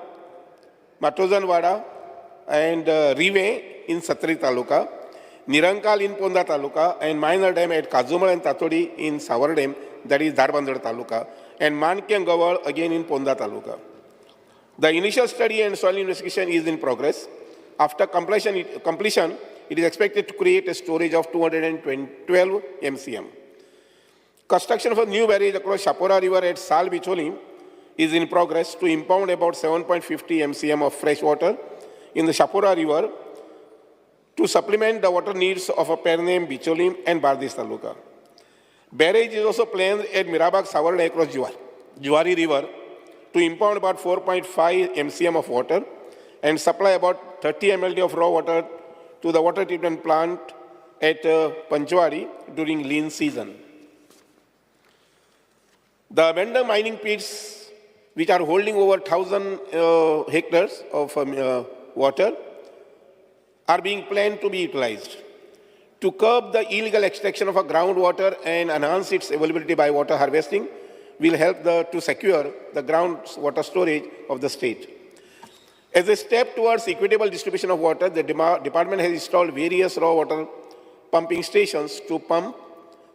S21: Matozanwada, and Rive in Sattari Taluka, Nirankal in Ponda Taluka, and minor dam at Kazumal and Tatodi in Savardem, that is Dharbandora Taluka, and Mankyang Gaval again in Ponda Taluka. The initial study and soil investigation is in progress. After completion, it is expected to create a storage of 212 MCM. Construction of a new barrage across Chapora River at Sal Bicholim is in progress to impound about 7.50 MCM of fresh water in the Chapora River to supplement the water needs of a Pernem, Bicholim, and Bardis Taluka. Barrage is also planned at Mirabag Savarda across Juwari River to impound about 4.5 MCM of water and supply about 30 MLD of raw water to the water treatment plant at Panchwari during lean season. The abandoned mining pits, which are holding over 1,000 hectares of water, are being planned to be utilized. To curb the illegal extraction of a groundwater and enhance its availability by water harvesting will help to secure the groundwater storage of the state. As a step towards equitable distribution of water, the department has installed various raw water pumping stations to pump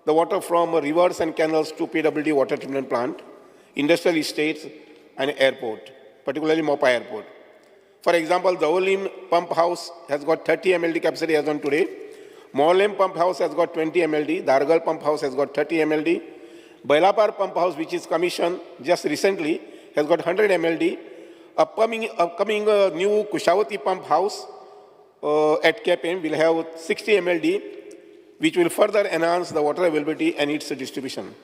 S21: the water from rivers and canals to PWD water treatment plant, industrial estates, and airport, particularly Mopa Airport. For example, the Olim pump house has got 30 MLD capacity as on today. Morlem pump house has got 20 MLD. Dargal pump house has got 30 MLD. Bailapar pump house, which is commissioned just recently, has got 100 MLD. Upcoming new Kushavati pump house at KPM will have 60 MLD, which will further enhance the water availability and its distribution.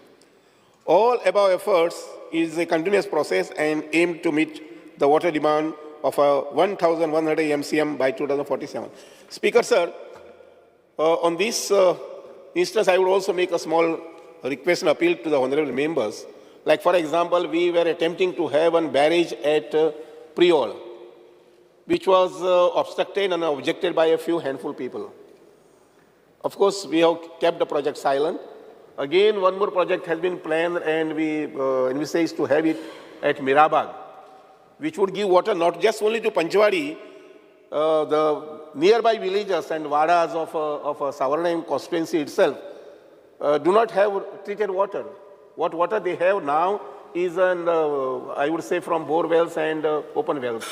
S21: All above efforts is a continuous process and aim to meet the water demand of a 1,100 MCM by 2047. Speaker, sir, on this instance, I would also make a small request and appeal to the honorable members. Like, for example, we were attempting to have a barrage at Priol, which was obstructed and objected by a few handful people. Of course, we have kept the project silent. Again, one more project has been planned and we envisage to have it at Mirabag, which would give water not just only to Panchwadi, the nearby villages and wadas of Savarna constituency itself do not have treated water. What water they have now is, I would say, from bore wells and open wells.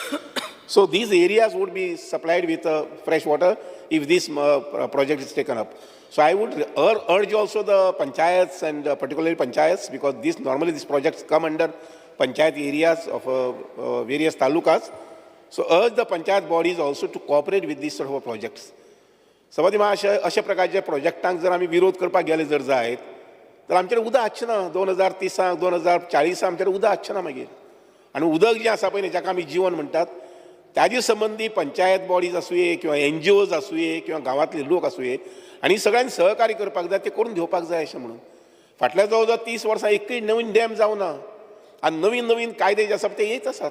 S21: So these areas would be supplied with fresh water if this project is taken up. So I would urge also the panchayats and particularly panchayats, because normally these projects come under panchayat areas of various talukas. So urge the panchayat bodies also to cooperate with these sort of projects. सभापती महाशय, अशा प्रकारच्या प्रोजेक्टांक जर आमी विरोध करपाक गेले जर जायत तर आमचेर उदक आसचें ना. 2030 2040 आमचेर उदक आसचें ना मागीर. आनी उदक जें आसा पळय न्ही, जाका आमी जीवन म्हणटात, ताजे संबंदी पंचायत बॉडीज आसुये किंवा एनजीओज आसुये किंवा गांवांतले लोक आसुये आनी सगळ्यांनी सहकार्य करपाक जाय, ते करून घेवपाक जाय अशें म्हणून. फाटल्या जवळ जवळ 30 वर्सां एकूय नवीन डॅम जावना आनी नवीन नवीन कायदे जे आसा ते येत आसात.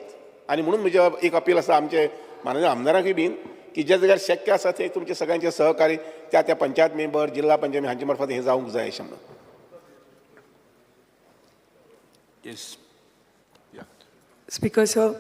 S21: आनी म्हणून म्हजें एक अपील आसा आमचे माननीय आमदारांकूय बीन की ज्या जाग्यार शक्य आसा ते तुमचे सगळ्यांचे सहकार्य त्या त्या पंचायत मेंबर, जिल्हा पंचायत हांचे मार्फत हें जावंक जाय अशें म्हणून.
S1: Yes.
S20: Speaker sir,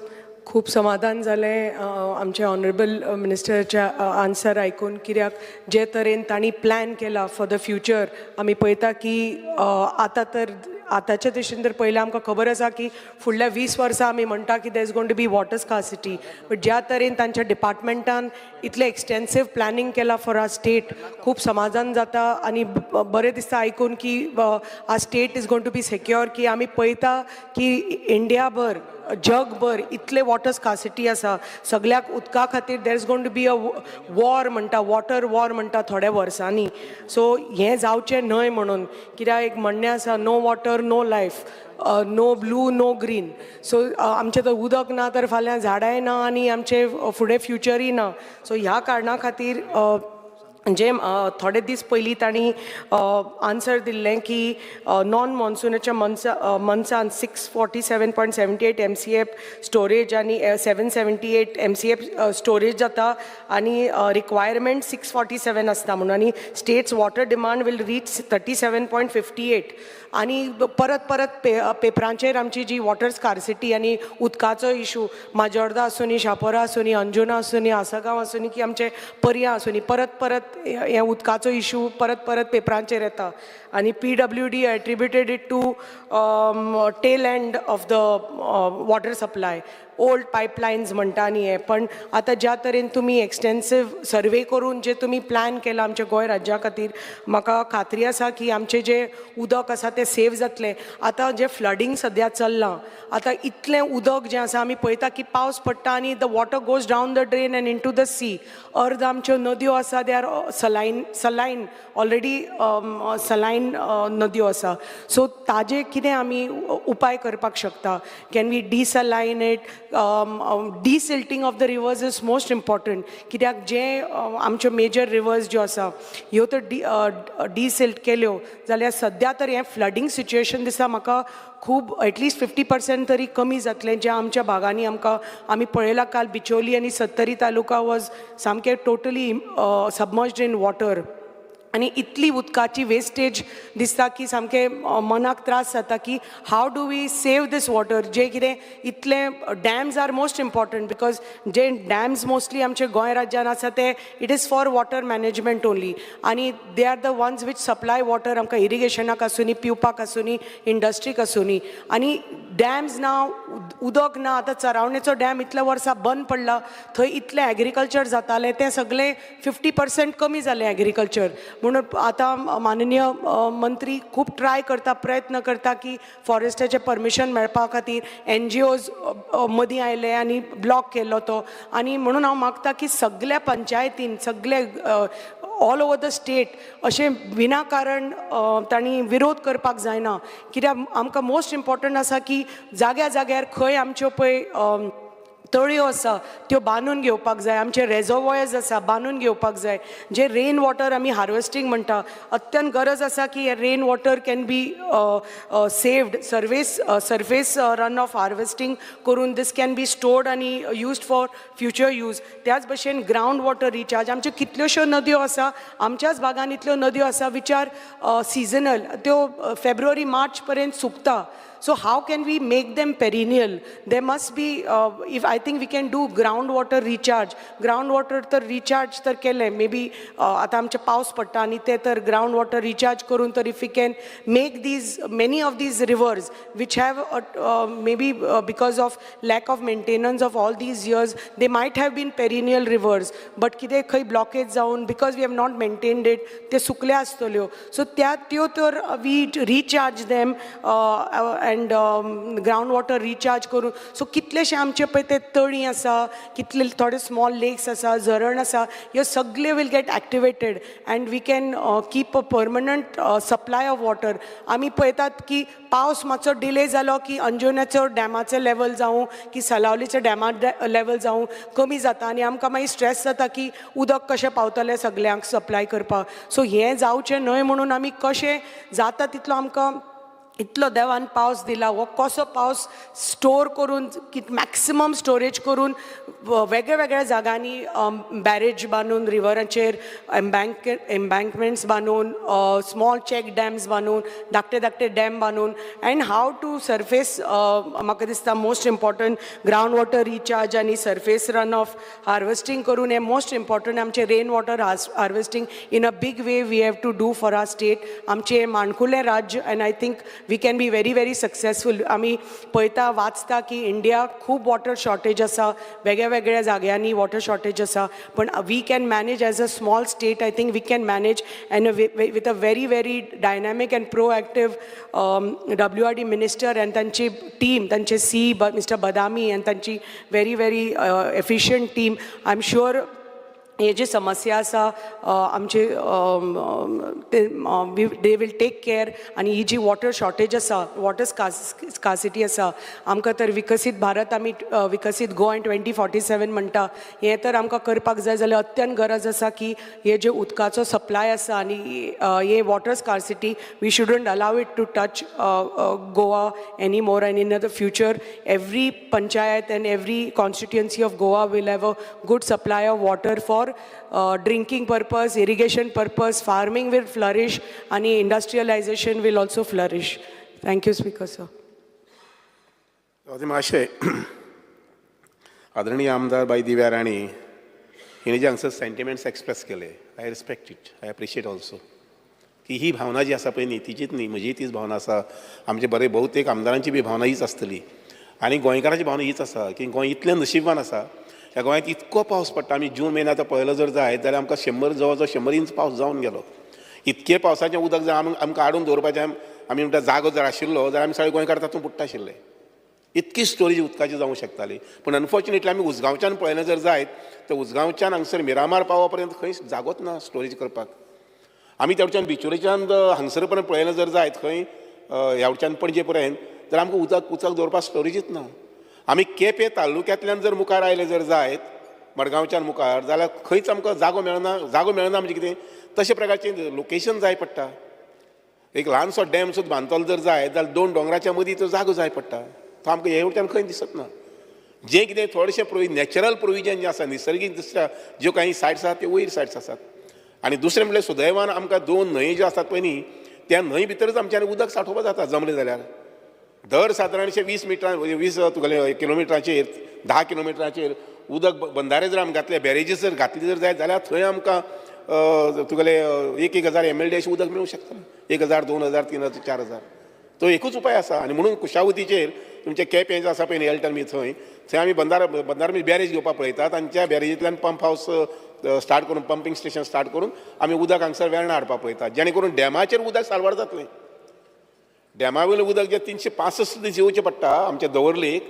S20: खूब समाधान जालें आमचे ऑनरेबल मिनिस्टरच्या आन्सर आयकून, कित्याक जे तरेन तांणी प्लॅन केला फॉर the future, आमी पळयता की आतां तर आतांच्या दृश्टीन तर पळयल्यार आमकां खबर आसा की फुडल्या 20 वर्सां आमी म्हणटा की there is going to be water scarcity, but ज्या तरेन तांच्या डिपार्टमेंटान इतलें एक्सटेन्सीव प्लॅनिंग केलां फॉर our state, खूब समाधान जाता आनी बरें दिसता आयकून की our state is going to be secure. की आमी पळयता की इंडियाभर, जगभर इतले वॉटर स्कासिटी आसा, सगळ्याक उदका खातीर there is going to be a war म्हणटा, वॉटर वॉर म्हणटा थोड्या वर्सांनी. सो हें जावचें न्हय म्हणून, कित्याक एक म्हणणें आसा, no water no life, no blue no green. So आमचें तर उदक ना तर फाल्यां झाडांय ना आनी आमचें फुडें फ्युचरूय ना. सो ह्या कारणा खातीर जे थोडे दीस पयलीं तांणी आन्सर दिल्लें की नॉन मॉन्सुनाच्या मंथ्सान 647.78 MCF storage आनी 778 MCF storage जाता आनी रिक्वायरमेंट 647 आसता म्हणून, आनी state's water demand will reach 37.58. आनी परत परत पेपरांचेर आमची जी वॉटर स्कार्सिटी आनी उदकाचो इशू, माजोर्दा आसूनी, शापोरा आसूनी, अंजुना आसूनी, आसगांव आसूनी की आमचे पर्या आसूनी, परत परत हे उदकाचो इशू परत परत पेपरांचेर येता. आनी PWD attributed it to tail end of the water supply, old pipelines म्हणटा आनी हें. पण आतां ज्या तरेन तुमी एक्सटेन्सीव सर्वे करून जे तुमी प्लॅन केला आमच्या गोंय राज्या खातीर, म्हाका खात्री आसा की आमचें जें उदक आसा तें सेव जातलें. आतां जें फ्लडींग सद्या चल्लां, आतां इतलें उदक जें आसा, आमी पळयता की पावस पडटा आनी the water goes down the drain and into the sea. अर्द आमच्यो नदयो आसा, they are saline already, saline नदयो आसा. सो ताजे कितें आमी उपाय करपाक शकता? Can we desaline it? Desilting of the rivers is most important, कित्याक जे आमच्यो मेजर रिवर्स ज्यो आसा ह्यो तर डिसिल्ट केल्यो जाल्यार सद्या तर हें फ्लडींग सिच्युएशन दिसता म्हाका खूब एटलिस्ट 50% तरी कमी जातलें. ज्या आमच्या भागांनी आमकां आमी पळयलां काल बिचोली आनी सत्तरी तालुका वॉज सामकें टोटली सबमर्ज्ड इन वॉटर. आनी इतली उदकाची वेस्टेज दिसता की सामकें मनाक त्रास जाता की how do we save this water. जे कितें इतलें dams are most important because J dams mostly आमचे गोंय राज्यान आसा ते it is for water management only आनी they are the ones which supply water आमकां इरिगेशनाक आसूनी, पिवपाक आसूनी, इंडस्ट्रीक आसूनी. आनी डॅम्स ना, उदक ना. आतां चरावणेचो डॅम इतल्या वर्सां बंद पडला, थंय इतलें एग्रीकल्चर जातालें, तें सगळें 50% कमी जालें एग्रीकल्चर. म्हणून आतां माननीय मंत्री खूब ट्राय करता, प्रयत्न करता की फॉरेस्टाचें परमिशन मेळपा खातीर. एनजीओज मदीं आयले आनी ब्लॉक केल्लो तो. आनी म्हणून हांव मागता की सगल्या पंचायतीन, सगले ऑल ओवर the state अशें विनाकारण तांणी विरोध करपाक जायना, कित्याक आमकां मोस्ट इम्पॉर्टंट आसा की जाग्या जाग्यार खंय आमच्यो पळय तळयो आसा त्यो बांदून घेवपाक जाय, आमचे रेजोवॉयर्स आसा बांदून घेवपाक जाय. जे रेन वॉटर आमी हार्वेस्टींग म्हणटा, अत्यंत गरज आसा की हे rain water can be saved. Surface run off harvesting करून this can be stored आनी युज्ड फॉर फ्युचर यूज. त्याच भशेन ग्रावंड वॉटर रिचार्ज, आमच्यो कितल्योश्यो नदयो आसा, आमच्याच भागान इतल्यो नदयो आसा which are seasonal, त्यो फेब्रुवारी मार्च पर्यंत सुकता. So how can we make them perennial? There must be, if I think we can do groundwater recharge. Groundwater तर recharge तर केलें, maybe आतां आमचे पावस पडटा आनी ते तर ground water recharge करून तर if we can make these many of these rivers which have maybe because of lack of maintenance of all these years, they might have been perennial rivers, but कितें खंय blockage जावन because we have not maintained it, ते सुकल्या आसतल्यो. So त्या त्यो तर we recharge them and ground water recharge करून so कितलेशे आमचे पळय ते तळी आसा, कितले थोडे स्मॉल लेक्स आसा, झरण आसा, ह्यो सगळे will get activated and we can keep a permanent supply of water. आमी पळयतात की पावस मातसो डिले जालो की अंजुण्याचो डॅमाचो लेवल जावं की सलावलीचो डॅमा लेवल जावं कमी जाता आनी आमकां मागीर स्ट्रेस जाता की उदक कशें पावतलें सगल्यांक सप्लाय करपाक. सो हें जावचें न्हय म्हणून आमी कशें जाता तितलो आमकां इतलो देवान पावस दिला, हो कसो पावस स्टोर करून मॅक्सिमम स्टोरेज करून वेगळ्या वेगळ्या जागांनी बॅरेज बांदून, रिवराचेर एम्बँकमेंट्स बांदून, स्मॉल चॅक डॅम्स बांदून, धाकटे धाकटे डॅम बांदून अँड how to surface, म्हाका दिसता most important ground water recharge आनी सरफेस रन ऑफ हार्वेस्टींग करून हें मोस्ट इम्पॉर्टंट आमचें rain water harvesting in a big way we have to do for our state. आमचें माणकुलें राज्य and I think we can be very very successful. आमी पळयता, वाचता की इंडिया खूब वॉटर शॉर्टेज आसा, वेगळ्या वेगळ्या जाग्यांनी वॉटर शॉर्टेज आसा, पण we can manage as a small state. I think we can manage and with a very very dynamic and proactive WRD minister and तांची टीम, तांचे सी मिस्टर बदामी आनी तांची very very efficient team, I am sure हे जी समस्या आसा आमचे ते they will take care. आनी ही जी वॉटर शॉर्टेज आसा, वॉटर स्कासिटी आसा, आमकां तर विकसीत भारत आमी विकसीत गोंय 2047 म्हणटा, हें तर आमकां करपाक जाय जाल्यार अत्यंत गरज आसा की हे जे उदकाचो सप्लाय आसा आनी हे water scarcity, we shouldn't allow it to touch Goa any more, and in the future every panchayat and every constituency of Goa will have a good supply of water for drinking purpose, irrigation purpose, farming will flourish and industrialization will also flourish. Thank you, Speaker sir.
S21: महाशय, आदरणीय आमदार बाई दिव्या राणी हिणे जे हांगसर sentiments express केले, I respect it, I appreciate also की ही भावना जी आसा पळय न्ही, तिचीच न्ही, म्हजीय तीच भावना आसा. आमचे बरे बहुतेक आमदारांची बी भावना हीच आसतली आनी गोंयकारांची भावना हीच आसा की गोंय इतलें नशिबवान आसा, ह्या गोंयांत इतको पावस पडटा. आमी जून म्हयन्या आतां पळयलो जर जायत जाल्यार आमकां 100, जवळ जवळ 100 इंच पावस जावन गेलो. इतके पावसाचें उदक जर आमकां हाडून दवरपाचें, आमी म्हणटा जागो जर आशिल्लो जाल्यार आमी सगळे गोंयकार तातूंत बुडटा आशिल्ले. इतकी स्टोरेज उदकाची जावंक शकताली. पूण अनफॉर्च्युनेटली आमी उजगांवच्यान पळयलें जर जायत तर उजगांवच्यान हांगसर मिरामार पावो पर्यंत खंय जागोच ना स्टोरेज करपाक. आमी तेवच्यान बिचोलेच्यान हांगसर पर्यंत पळयलें जर जायत खंय ह्या वटच्यान पणजे पर्यंत तर आमकां उदक दवरपाक स्टोरेजीच ना. आमी केपें तालुक्यांतल्यान जर मुखार आयले जर जायत मडगांवच्यान मुखार जाल्यार खंयच आमकां जागो मेळना. जागो मेळना म्हणजे कितें, तशे प्रकारचें लोकेशन जाय पडटा. एक ल्हानसो डॅम सुद्दां बांदतलो जर जायत जाल्यार दोन दोंगराच्या मदीं तो जागो जाय पडटा. तो आमकां हे वटेन खंय दिसत ना. जें कितें थोडेशें नॅचरल प्रोविजन जें आसा, निसर्गीक दृश्ट्या ज्यो काही सायट्स आसात त्यो वयर सायट्स आसात. आनी दुसरें म्हणल्यार सुदैवान आमकां दोन न्हंय ज्यो आसात पळय न्ही, त्या न्हंय भितरच आमच्यानी उदक सांठोवपाक जाता जमलें जाल्यार. दर सादारणशें 20 मिटरां 20 तुगेले किलोमिटराचेर 10 किलोमिटराचेर उदक बंधारे जर आमी घातले, बॅरेजीस जर घातली जर जायत जाल्यार थंय आमकां तुगेले 1,000 MLD अशें उदक मेळूंक शकता. 1,000, 2,000, 3,000, 4,000. तो एकूच उपाय आसा. आनी म्हणून कुशावतीचेर तुमचें केपें जें आसा पळय न्ही, एल्टन बी थंय थंय आमी बंधारे बॅरेज घेवपाक पळयतात आनी त्या बॅरेजींतल्यान पंप हावस स्टार्ट करून, पंपींग स्टेशन स्टार्ट करून आमी उदक हांगसर वेर्णा हाडपाक पळयतात, जेणे करून डॅमाचेर उदक साल्वार जातलें. डॅमा वयलें उदक जें 365 दीस येवचें पडटा आमच्या दवर्लेक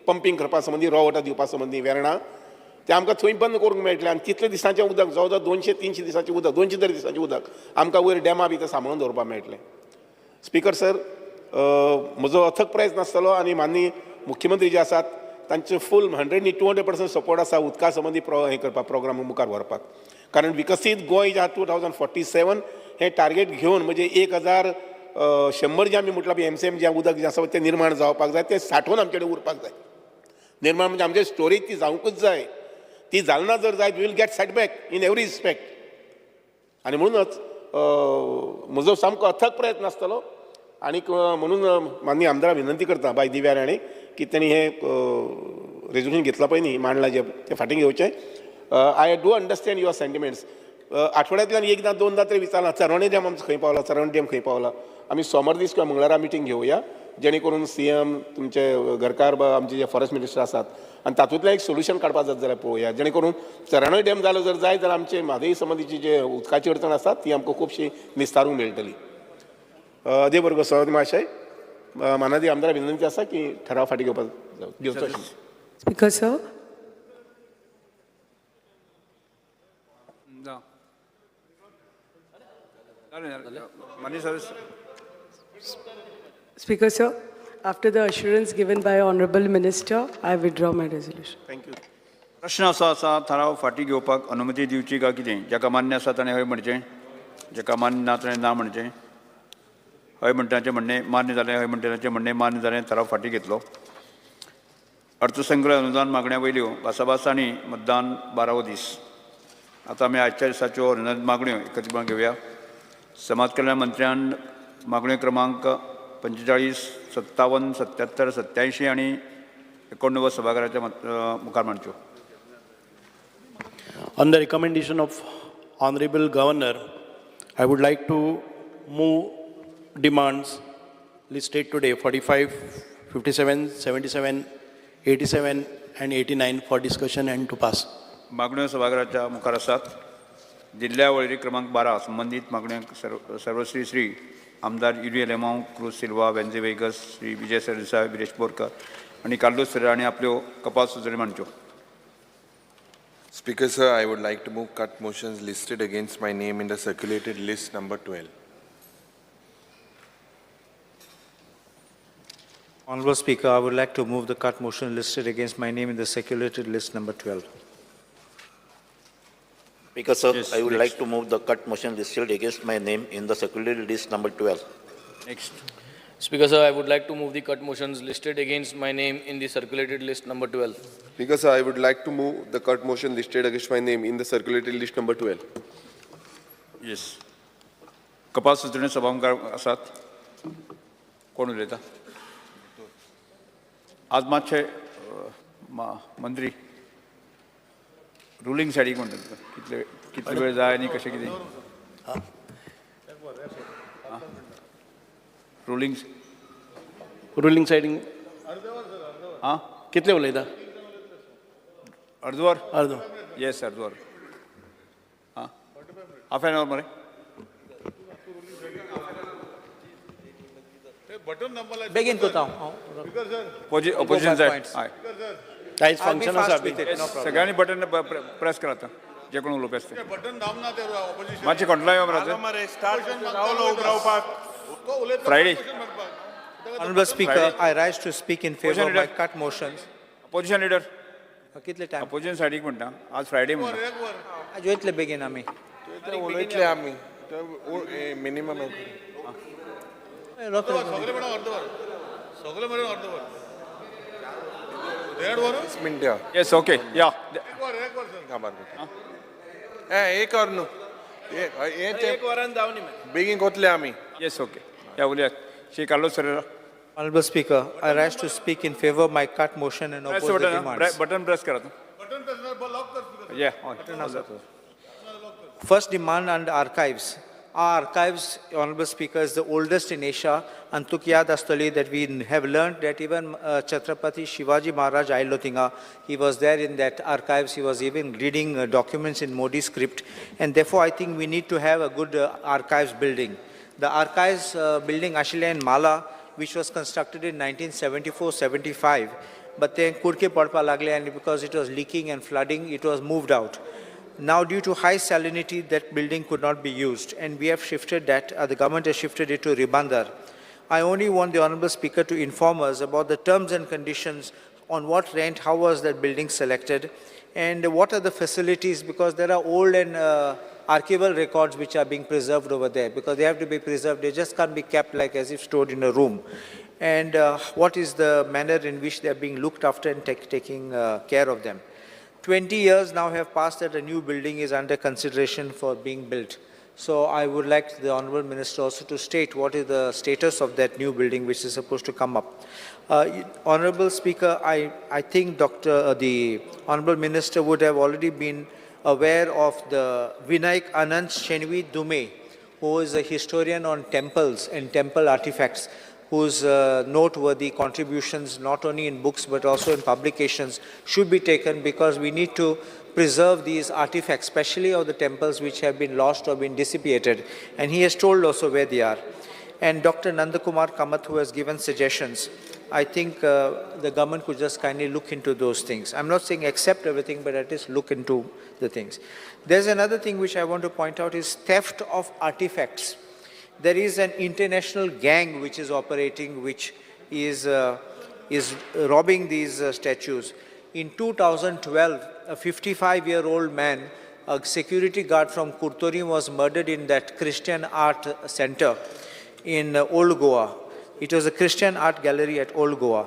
S21: पंपींग करपा संबंदी, रॉ वॉटर दिवपा संबंदी वेर्णा, तें आमकां थंय बंद करूंक मेळटलें. आनी तितले दिसांचें उदक, जवळ जवळ 200-300 दिसांचें उदक, 200 तरी दिसांचें उदक आमकां वयर डॅमा भितर सांबाळून दवरपाक मेळटलें. स्पीकर सर, म्हजो अथक प्रयत्न आसतलो आनी माननीय मुख्यमंत्री जे आसात तांचे फूल 100 न्ही 200% सपोर्ट आसा उदका संबंदी हें करपाक, प्रोग्राम मुखार व्हरपाक. कारण विकसीत गोंय जे 2047 हें टार्गेट घेवन म्हणजे 1,100 जें आमी म्हटलां पळय MCM जें उदक जें आसा तें निर्माण जावपाक जाय, तें सांठोवन आमचे कडेन उरपाक जाय. निर्माण म्हणजे आमचे स्टोरेज ती जावंकूच जाय. ती जालना ना जर जायत, will get setback in every respect. आनी म्हणूनच म्हजो सामको अथक प्रयत्न आसतलो. आनीक म्हणून माननीय आमदारा विनंती करता बाय दिव्या राणे की तेणी हें रेजोल्युशन घेतलां पळय न्ही, मांडलां जें, तें फाटीं घेवचें. I do understand your sentiments. आठवड्यांतल्यान एकदां दोनदां तरी विचारलां चरवणे डॅम आमचो खंय पावला, चरवणे डॅम खंय पावला. आमी सोमार दीस किंवा मंगळारा मिटींग घेवया, जेणे करून CM, तुमचे घरकार, आमचे जे फॉरेस्ट मिनिस्टर आसात, आनी तातूंतल्यान एक सोल्युशन काडपाक जात जाल्यार पळोवया, जेणे करून चरवणे डॅम जालो जर जायत जाल्यार आमचे म्हादई संबंदीची जे उदकाची अडचण आसा ती आमकां खुबशी निस्तारूंक मेळटली. देव बरो सभापती महाशय, मानादी आमदारा विनंती आसा की ठराव फाटीं घेवपाक घेवचो.
S20: Speaker sir. Speaker sir, after the assurance given by Honorable Minister, I withdraw my resolution.
S1: Thank you. प्रश्न असो आसा, थाराव फाटीं घेवपाक अनुमती दिवची काय कितें? जाका मान्य आसा ताणें हय म्हणचें, जाका मान्य ना ताणें ना म्हणचें. हय म्हणटाचें म्हणणें मान्य जालें, हय म्हणटाचें म्हणणें मान्य जालें, थाराव फाटीं घेतलो. अर्थसंकल्प अनुदान मागण्या वयल्यो भासाभास आनी मतदान 12वो दीस. आतां आमी आजच्या दिसाच्यो अनुदान मागण्यो एकत्रीपणान घेवया. समाज कल्याण मंत्र्यान मागण्यो क्रमांक 45, 57, 77, 87 आनी 89 सभाघराच्या मुखार मांडच्यो.
S7: On the recommendation of Honorable Governor, I would like to move demands listed today 45, 57, 77, 87 and 89 for discussion and to pass.
S1: मागण्यो सभाघराच्या मुखार आसात. जिल्ल्या वळेरी क्रमांक 12 संबंदीत मागण्यांक सर्वश्री श्री आमदार युरी आलेमांव, क्रूज सिल्वा, वेन्झी वेगस, श्री विजय सरदेसाय, विरेश बोरकर आनी कार्लोस फेरेरा हांणी आपल्यो कपात सुचोवण्यो मांडच्यो.
S17: Speaker sir, I would like to move cut motions listed against my name in the circulated list number 12.
S16: Honorable Speaker, I would like to move the cut motion listed against my name in the circulated list number 12.
S2: Speaker sir,
S1: Yes,
S2: I would
S1: next.
S2: like to move the cut motion listed against my name in the circulated list number 12.
S1: Next.
S5: Speaker sir, I would like to move the cut motions listed against my name in the circulated list number 12.
S4: Speaker sir, I would like to move the cut motion listed against my name in the circulated list number 12.
S1: Yes. कपात सुचोवण्यो सभा मुखार आसात. कोण उलयता? आज मातशें मंत्री रुलींग सायडीक म्हणटा तुका कितले कितले वेळ जाय आनी कशें कितें? रुलींग
S7: रुलींग सायडींग
S1: आं
S7: कितले उलयता?
S1: अर्दवर?
S7: अर्दवर.
S1: येस, अर्दवर. आं, हाफ एन our मरे.
S16: बेगीन करता हांव.
S1: Opposition side. हय.
S7: आयज फंक्शन आसा.
S1: सगळ्यांनी बटन प्रेस करात, जे कोण उलोवपी आसता. मातशें कंट्रोला यो मरे. Friday.
S16: Honorable Speaker, I rise to speak in favor of my cut motions.
S1: Opposition leader.
S16: कितले टायम?
S1: अपोजिशन सायडीक म्हणटा, आज फ्रायडे म्हणटा.
S16: आज वयतले बेगीन आमी.
S17: उलयतले आमी मिनिमम.
S1: Yes, okay, या.
S17: एक वर न्हू. एक
S7: वरान जावनी
S17: बेगीन कोतले आमी.
S1: येस, ओके, या उलयात Shri Carlos Ferreira.
S16: Honorable Speaker, I rise to speak in favor of my cut motion and
S1: press
S16: oppose the
S1: button
S16: demands.
S1: Button press करात. या.
S16: First demand and archives. Our archives, Honorable Speaker, is the oldest in Asia. And तुका याद आसतली that we have learned that even Chhatrapati Shivaji Maharaj आयलो थिंगा, he was there in that archives. He was even reading documents in Modi script. And therefore, I think we need to have a good archives building. The archives building आशिल्लें in Mala, which was constructed in 1974-75, but then कुडके पडपा लागले and because it was leaking and flooding, it was moved out. Now, due to high salinity, that building could not be used, and we have shifted that, the government has shifted it to Ribandar. I only want the Honorable Speaker to inform us about the terms and conditions on what rent, how was that building selected, and what are the facilities, because there are old and archival records which are being preserved over there, because they have to be preserved, they just can't be kept like as if stored in a room. And what is the manner in which they are being looked after and taking care of them. 20 years now have passed that a new building is under consideration for being built. So I would like the Honorable Minister also to state what is the status of that new building which is supposed to come up. Honorable Speaker, I think the Honorable Minister would have already been aware of the Vinayak Anand Shenvi Dume, who is a historian on temples and temple artifacts, whose noteworthy contributions not only in books but also in publications should be taken, because we need to preserve these artifacts, especially of the temples which have been lost or been dissipated. And he has told also where they are. And Dr. Nandakumar Kamath, who has given suggestions, I think the government could just kindly look into those things. I'm not saying accept everything, but at least look into the things. There's another thing which I want to point out is theft of artifacts. There is an international gang which is operating, which is robbing these statues. In 2012, a 55-year-old man, a security guard from Curtorim, was murdered in that Christian art center in Old Goa. It was a Christian art gallery at Old Goa.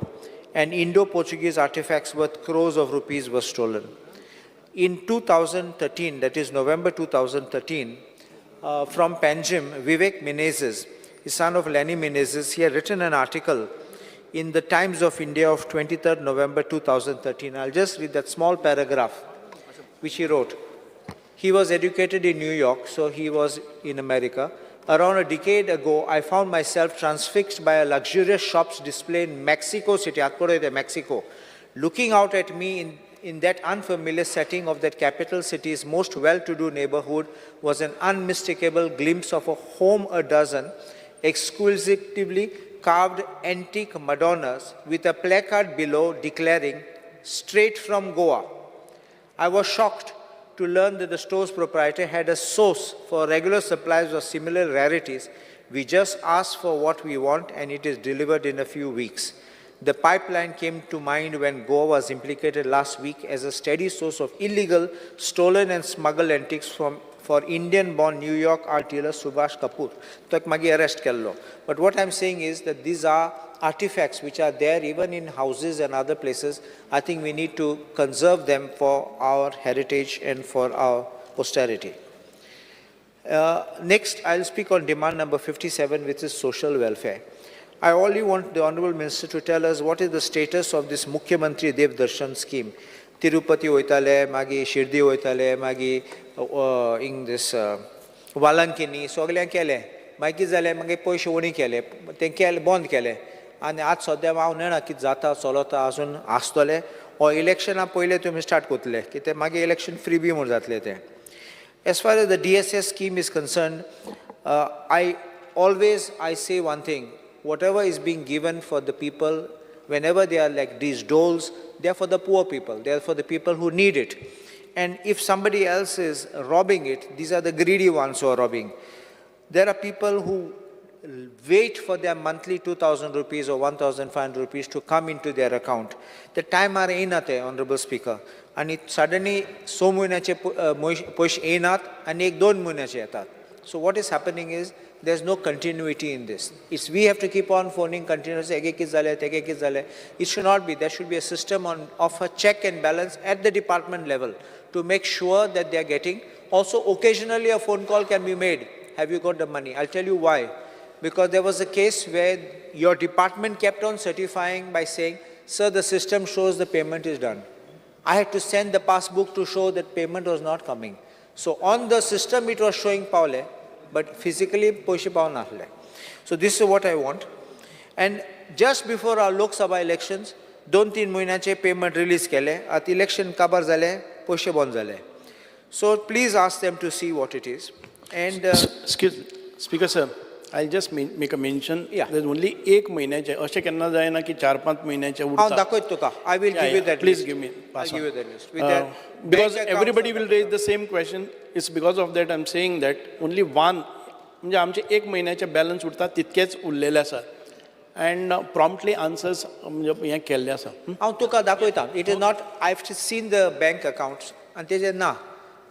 S16: And Indo-Portuguese artifacts worth crores of rupees were stolen. In 2013, that is November 2013, from Panjim, Vivek Menezes, the son of Lenny Menezes, he had written an article in the Times of India of 23rd November 2013. I'll just read that small paragraph which he wrote. He was educated in New York, so he was in America. Around a decade ago, I found myself transfixed by a luxurious shop's display in Mexico City, Mexico. Looking out at me in that unfamiliar setting of that capital city's most well-to-do neighborhood was an unmistakable glimpse of a home a dozen exquisitely carved antique Madonnas with a placard below declaring, "Straight from Goa." I was shocked to learn that the store's proprietor had a source for regular supplies of similar rarities. We just ask for what we want and it is delivered in a few weeks. The pipeline came to mind when Goa was implicated last week as a steady source of illegal, stolen and smuggled antiques for Indian-born New York art dealer Subhash Kapoor. तो एक मागीर arrest केल्लो. But what I'm saying is that these are artifacts which are there even in houses and other places. I think we need to conserve them for our heritage and for our posterity. Next, I'll speak on demand number 57, which is social welfare. I only want the Honorable Minister to tell us what is the status of this Mukhyamantri Dev Darshan scheme. Tirupati वयताले, मागीर शिर्डी वयताले, मागीर इंग दीस वालंकिनी, सगळ्यांक केलें. मागीर कितें जालें, मागीर पयशे उणी केले, तें केलें बंद केलें. आनी आज सद्या हांव नेणा कितें जाता चलता आजून आसतलें ओ इलेक्शना पयलें तुमी स्टार्ट करतले कितें मागीर इलेक्शन फ्री बी म्हूण जातलें तें. As far as the DSS scheme is concerned, I say one thing. Whatever is being given for the people, whenever they are like these doles, they are for the poor people, they are for the people who need it. And if somebody else is robbing it, these are the greedy ones who are robbing. There are people who wait for their monthly 2,000 rupees or 1,500 rupees to come into their account. The time are येना, Honorable Speaker. And it suddenly, 6 म्हयन्याचे पयशे येनात आनी एक 2 म्हयन्याचे येतात. So what is happening is, there's no continuity in this. It's we have to keep on phoning continuously, Ege kit zale, tege kit zale. It should not be. There should be a system of a check and balance at the department level to make sure that they are getting Also, occasionally a phone call can be made. Have you got the money? I'll tell you why. Because there was a case where your department kept on certifying by saying, sir, the system shows the payment is done. I had to send the passbook to show that payment was not coming. So on the system it was showing pavle, but physically पयशे पावनासले. So this is what I want. And just before our Lok Sabha elections, 2-3 म्हयन्याचे payment release केले. आतां election काबार जाले, पयशे बंद जाले. So please ask them to see what it is. And
S10: Excuse me, Speaker sir, I'll just make a mention.
S16: Yeah.
S10: There's only एक म्हयन्याचे, अशें केन्ना जायना की 4-5 म्हयन्याचे
S16: हांव
S10: उरता.
S16: दाखयत तुका. I will give you that
S10: Please
S16: list.
S10: give me.
S16: I'll give you that list. With that
S10: because
S16: bank accounts
S10: everybody will raise the same question. It's because of that I'm saying that only one, म्हणजे आमचे एक म्हयन्याचे balance उरता तितकेच उरलेले आसा. And promptly answers म्हणजे हें केल्लें आसा.
S16: हांव तुका दाखयता. It is not, I've seen the bank accounts आनी तेजेर ना,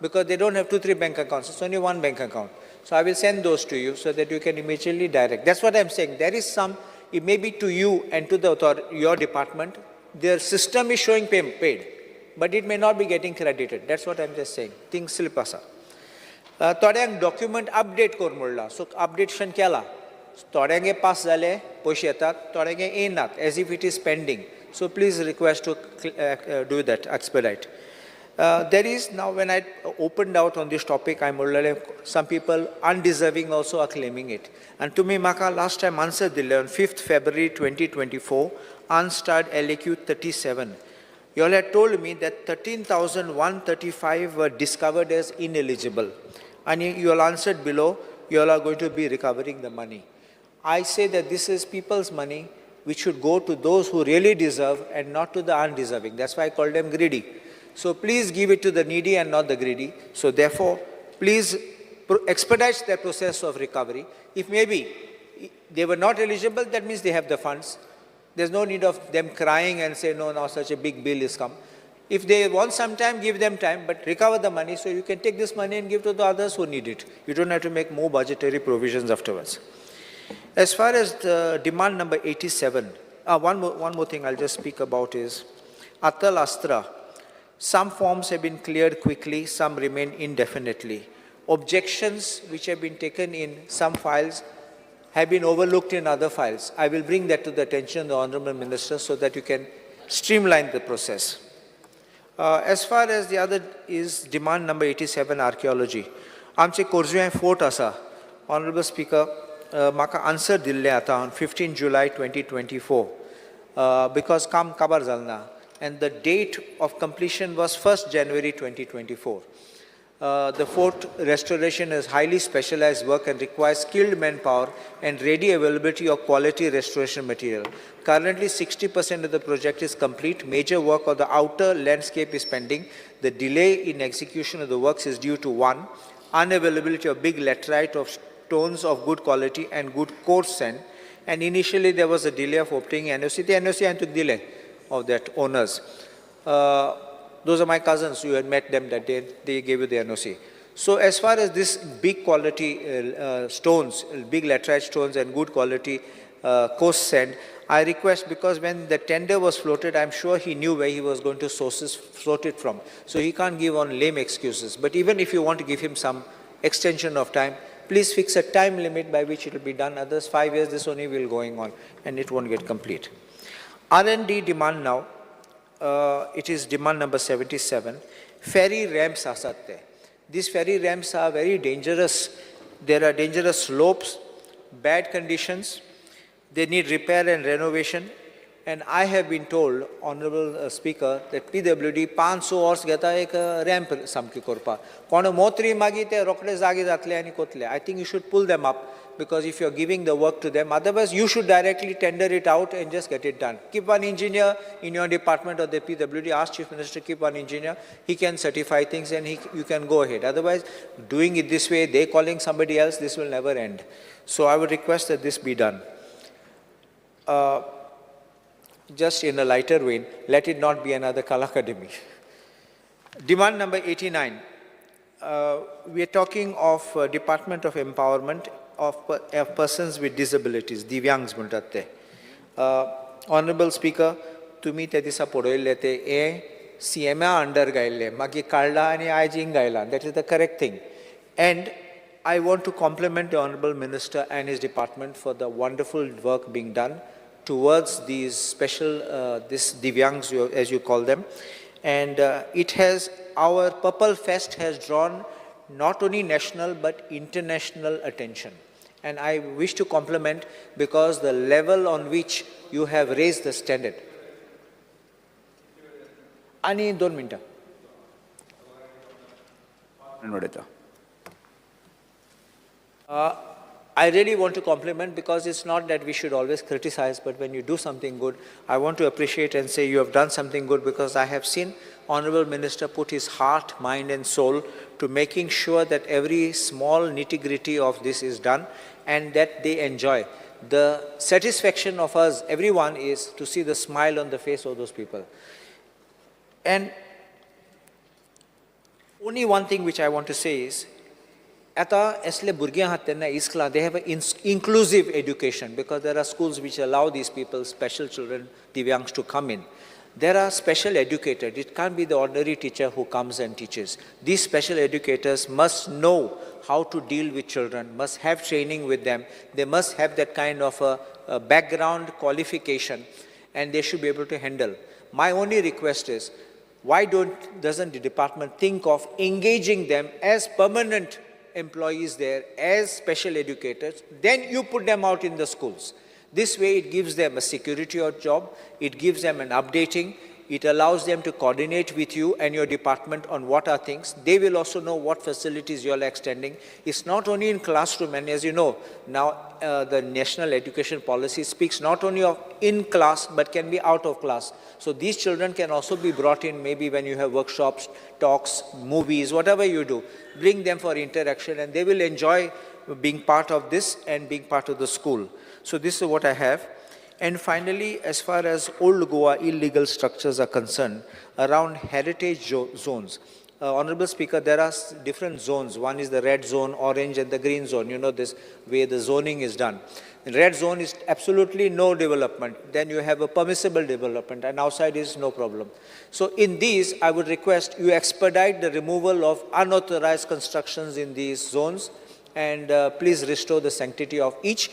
S16: because they don't have 2-3 bank accounts. It's only one bank account. So I will send those to you so that you can immediately direct. That's what I'm saying. There is some, it may be to you and to the authority, your department, their system is showing paid, but it may not be getting credited. That's what I'm just saying. Things slip asa. थोड्यांक document update कर म्हणला, so updation केला. थोड्यांगे pass जाले, पयशे येतात, थोड्यांगे येयनात, as if it is pending. So please request to do that, expedite. There is now, when I opened out on this topic, I म्हणलेलें some people undeserving also are claiming it. And तुमी म्हाका last time answer दिल्लें on 5th February 2024, unstarred LAQ 37. You all had told me that 13,135 were discovered as ineligible. And you all answered below, you all are going to be recovering the money. I say that this is people's money, which should go to those who really deserve and not to the undeserving. That's why I call them greedy. So please give it to the needy and not the greedy. So therefore, please expedite the process of recovery. If maybe they were not eligible, that means they have the funds. There's no need of them crying and say, no, now such a big bill is come. If they want some time, give them time, but recover the money so you can take this money and give to the others who need it. You don't have to make more budgetary provisions afterwards. As far as the demand number 87, one more thing I'll just speak about is Atal Astra. Some forms have been cleared quickly, some remain indefinitely. Objections which have been taken in some files have been overlooked in other files. I will bring that to the attention of the Honorable Minister so that you can streamline the process. As far as the other is demand number 87, archaeology. Amche Korzuem Fort asa. Honorable Speaker, maka answer dille ata on 15 July 2024 because kam kabar jalna, and the date of completion was 1st January 2024. The fort restoration is highly specialized work and requires skilled manpower and ready availability of quality restoration material. Currently, 60% of the project is complete. Major work on the outer landscape is pending. The delay in execution of the works is due to 1, unavailability of big laterite of stones of good quality and good coarse sand. And initially, there was a delay of obtaining NOC. The NOC and took delay of that owners. Those are my cousins. You had met them that day. They gave you the NOC. So as far as this big quality stones, big laterite stones and good quality coarse sand, I request, because when the tender was floated, I'm sure he knew where he was going to sources float it from. So he can't give on lame excuses. But even if you want to give him some extension of time, please fix a time limit by which it will be done. Others, 5 years, this only will going on and it won't get complete. R&D demand now. It is demand number 77. Ferry ramps asat. These ferry ramps are very dangerous. There are dangerous slopes, bad conditions. They need repair and renovation. And I have been told, Honorable Speaker, that PWD 500 hours geta ek ramp samki korpa. Kono motri magi te rokde zage zatle ani kotle. I think you should pull them up, because if you're giving the work to them, otherwise you should directly tender it out and just get it done. Keep one engineer in your department or the PWD, ask Chief Minister, keep one engineer, he can certify things and you can go ahead. Otherwise, doing it this way, they calling somebody else, this will never end. So I would request that this be done. Just in a lighter vein, let it not be another Kala Academy. Demand number 89. We are talking of Department of Empowerment of Persons with Disabilities, Divyangs म्हणतात ते. Honorable Speaker, तुम्ही त्या दिसा पळयल्ले ते हे सीएमा under गायल्ले, मागीर काडला आनी आयज हिंग गायला. That is the correct thing. And I want to compliment the Honorable Minister and his department for the wonderful work being done towards these special, this Divyangs, as you call them. And it has, our Purple Fest has drawn not only national but international attention. And I wish to compliment because the level on which you have raised the standard. Ani 2 minutes. I really want to compliment because it's not that we should always criticize, but when you do something good, I want to appreciate and say you have done something good, because I have seen Honorable Minister put his heart, mind and soul to making sure that every small nitty-gritty of this is done and that they enjoy. The satisfaction of us, everyone, is to see the smile on the face of those people. And only one thing which I want to say is, आता असले भुरगीं आहात तेन्ना इस्कला they have a inclusive education, because there are schools which allow these people, special children, Divyangs, to come in. There are special educators. It can't be the ordinary teacher who comes and teaches. These special educators must know how to deal with children, must have training with them. They must have that kind of a background qualification, and they should be able to handle. My only request is, why doesn't the department think of engaging them as permanent employees there, as special educators? Then you put them out in the schools. This way it gives them a security of job, it gives them an updating, it allows them to coordinate with you and your department on what are things. They will also know what facilities you are extending. It's not only in classroom, and as you know, now the national education policy speaks not only of in class, but can be out of class. So these children can also be brought in maybe when you have workshops, talks, movies, whatever you do. Bring them for interaction and they will enjoy being part of this and being part of the school. So this is what I have. And finally, as far as Old Goa illegal structures are concerned, around heritage zones, Honorable Speaker, there are different zones. One is the red zone, orange, and the green zone. You know this way the zoning is done. The red zone is absolutely no development. Then you have a permissible development, and outside is no problem. So in these, I would request you expedite the removal of unauthorized constructions in these zones, and please restore the sanctity of each.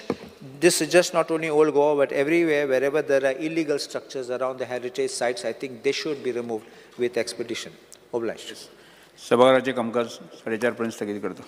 S16: This is just not only Old Goa, but everywhere, wherever there are illegal structures around the heritage sites, I think they should be removed with expedition. Obliged.
S1: सभाघराचे कामकाज 4:30 पर्यंत स्थगीत करतो.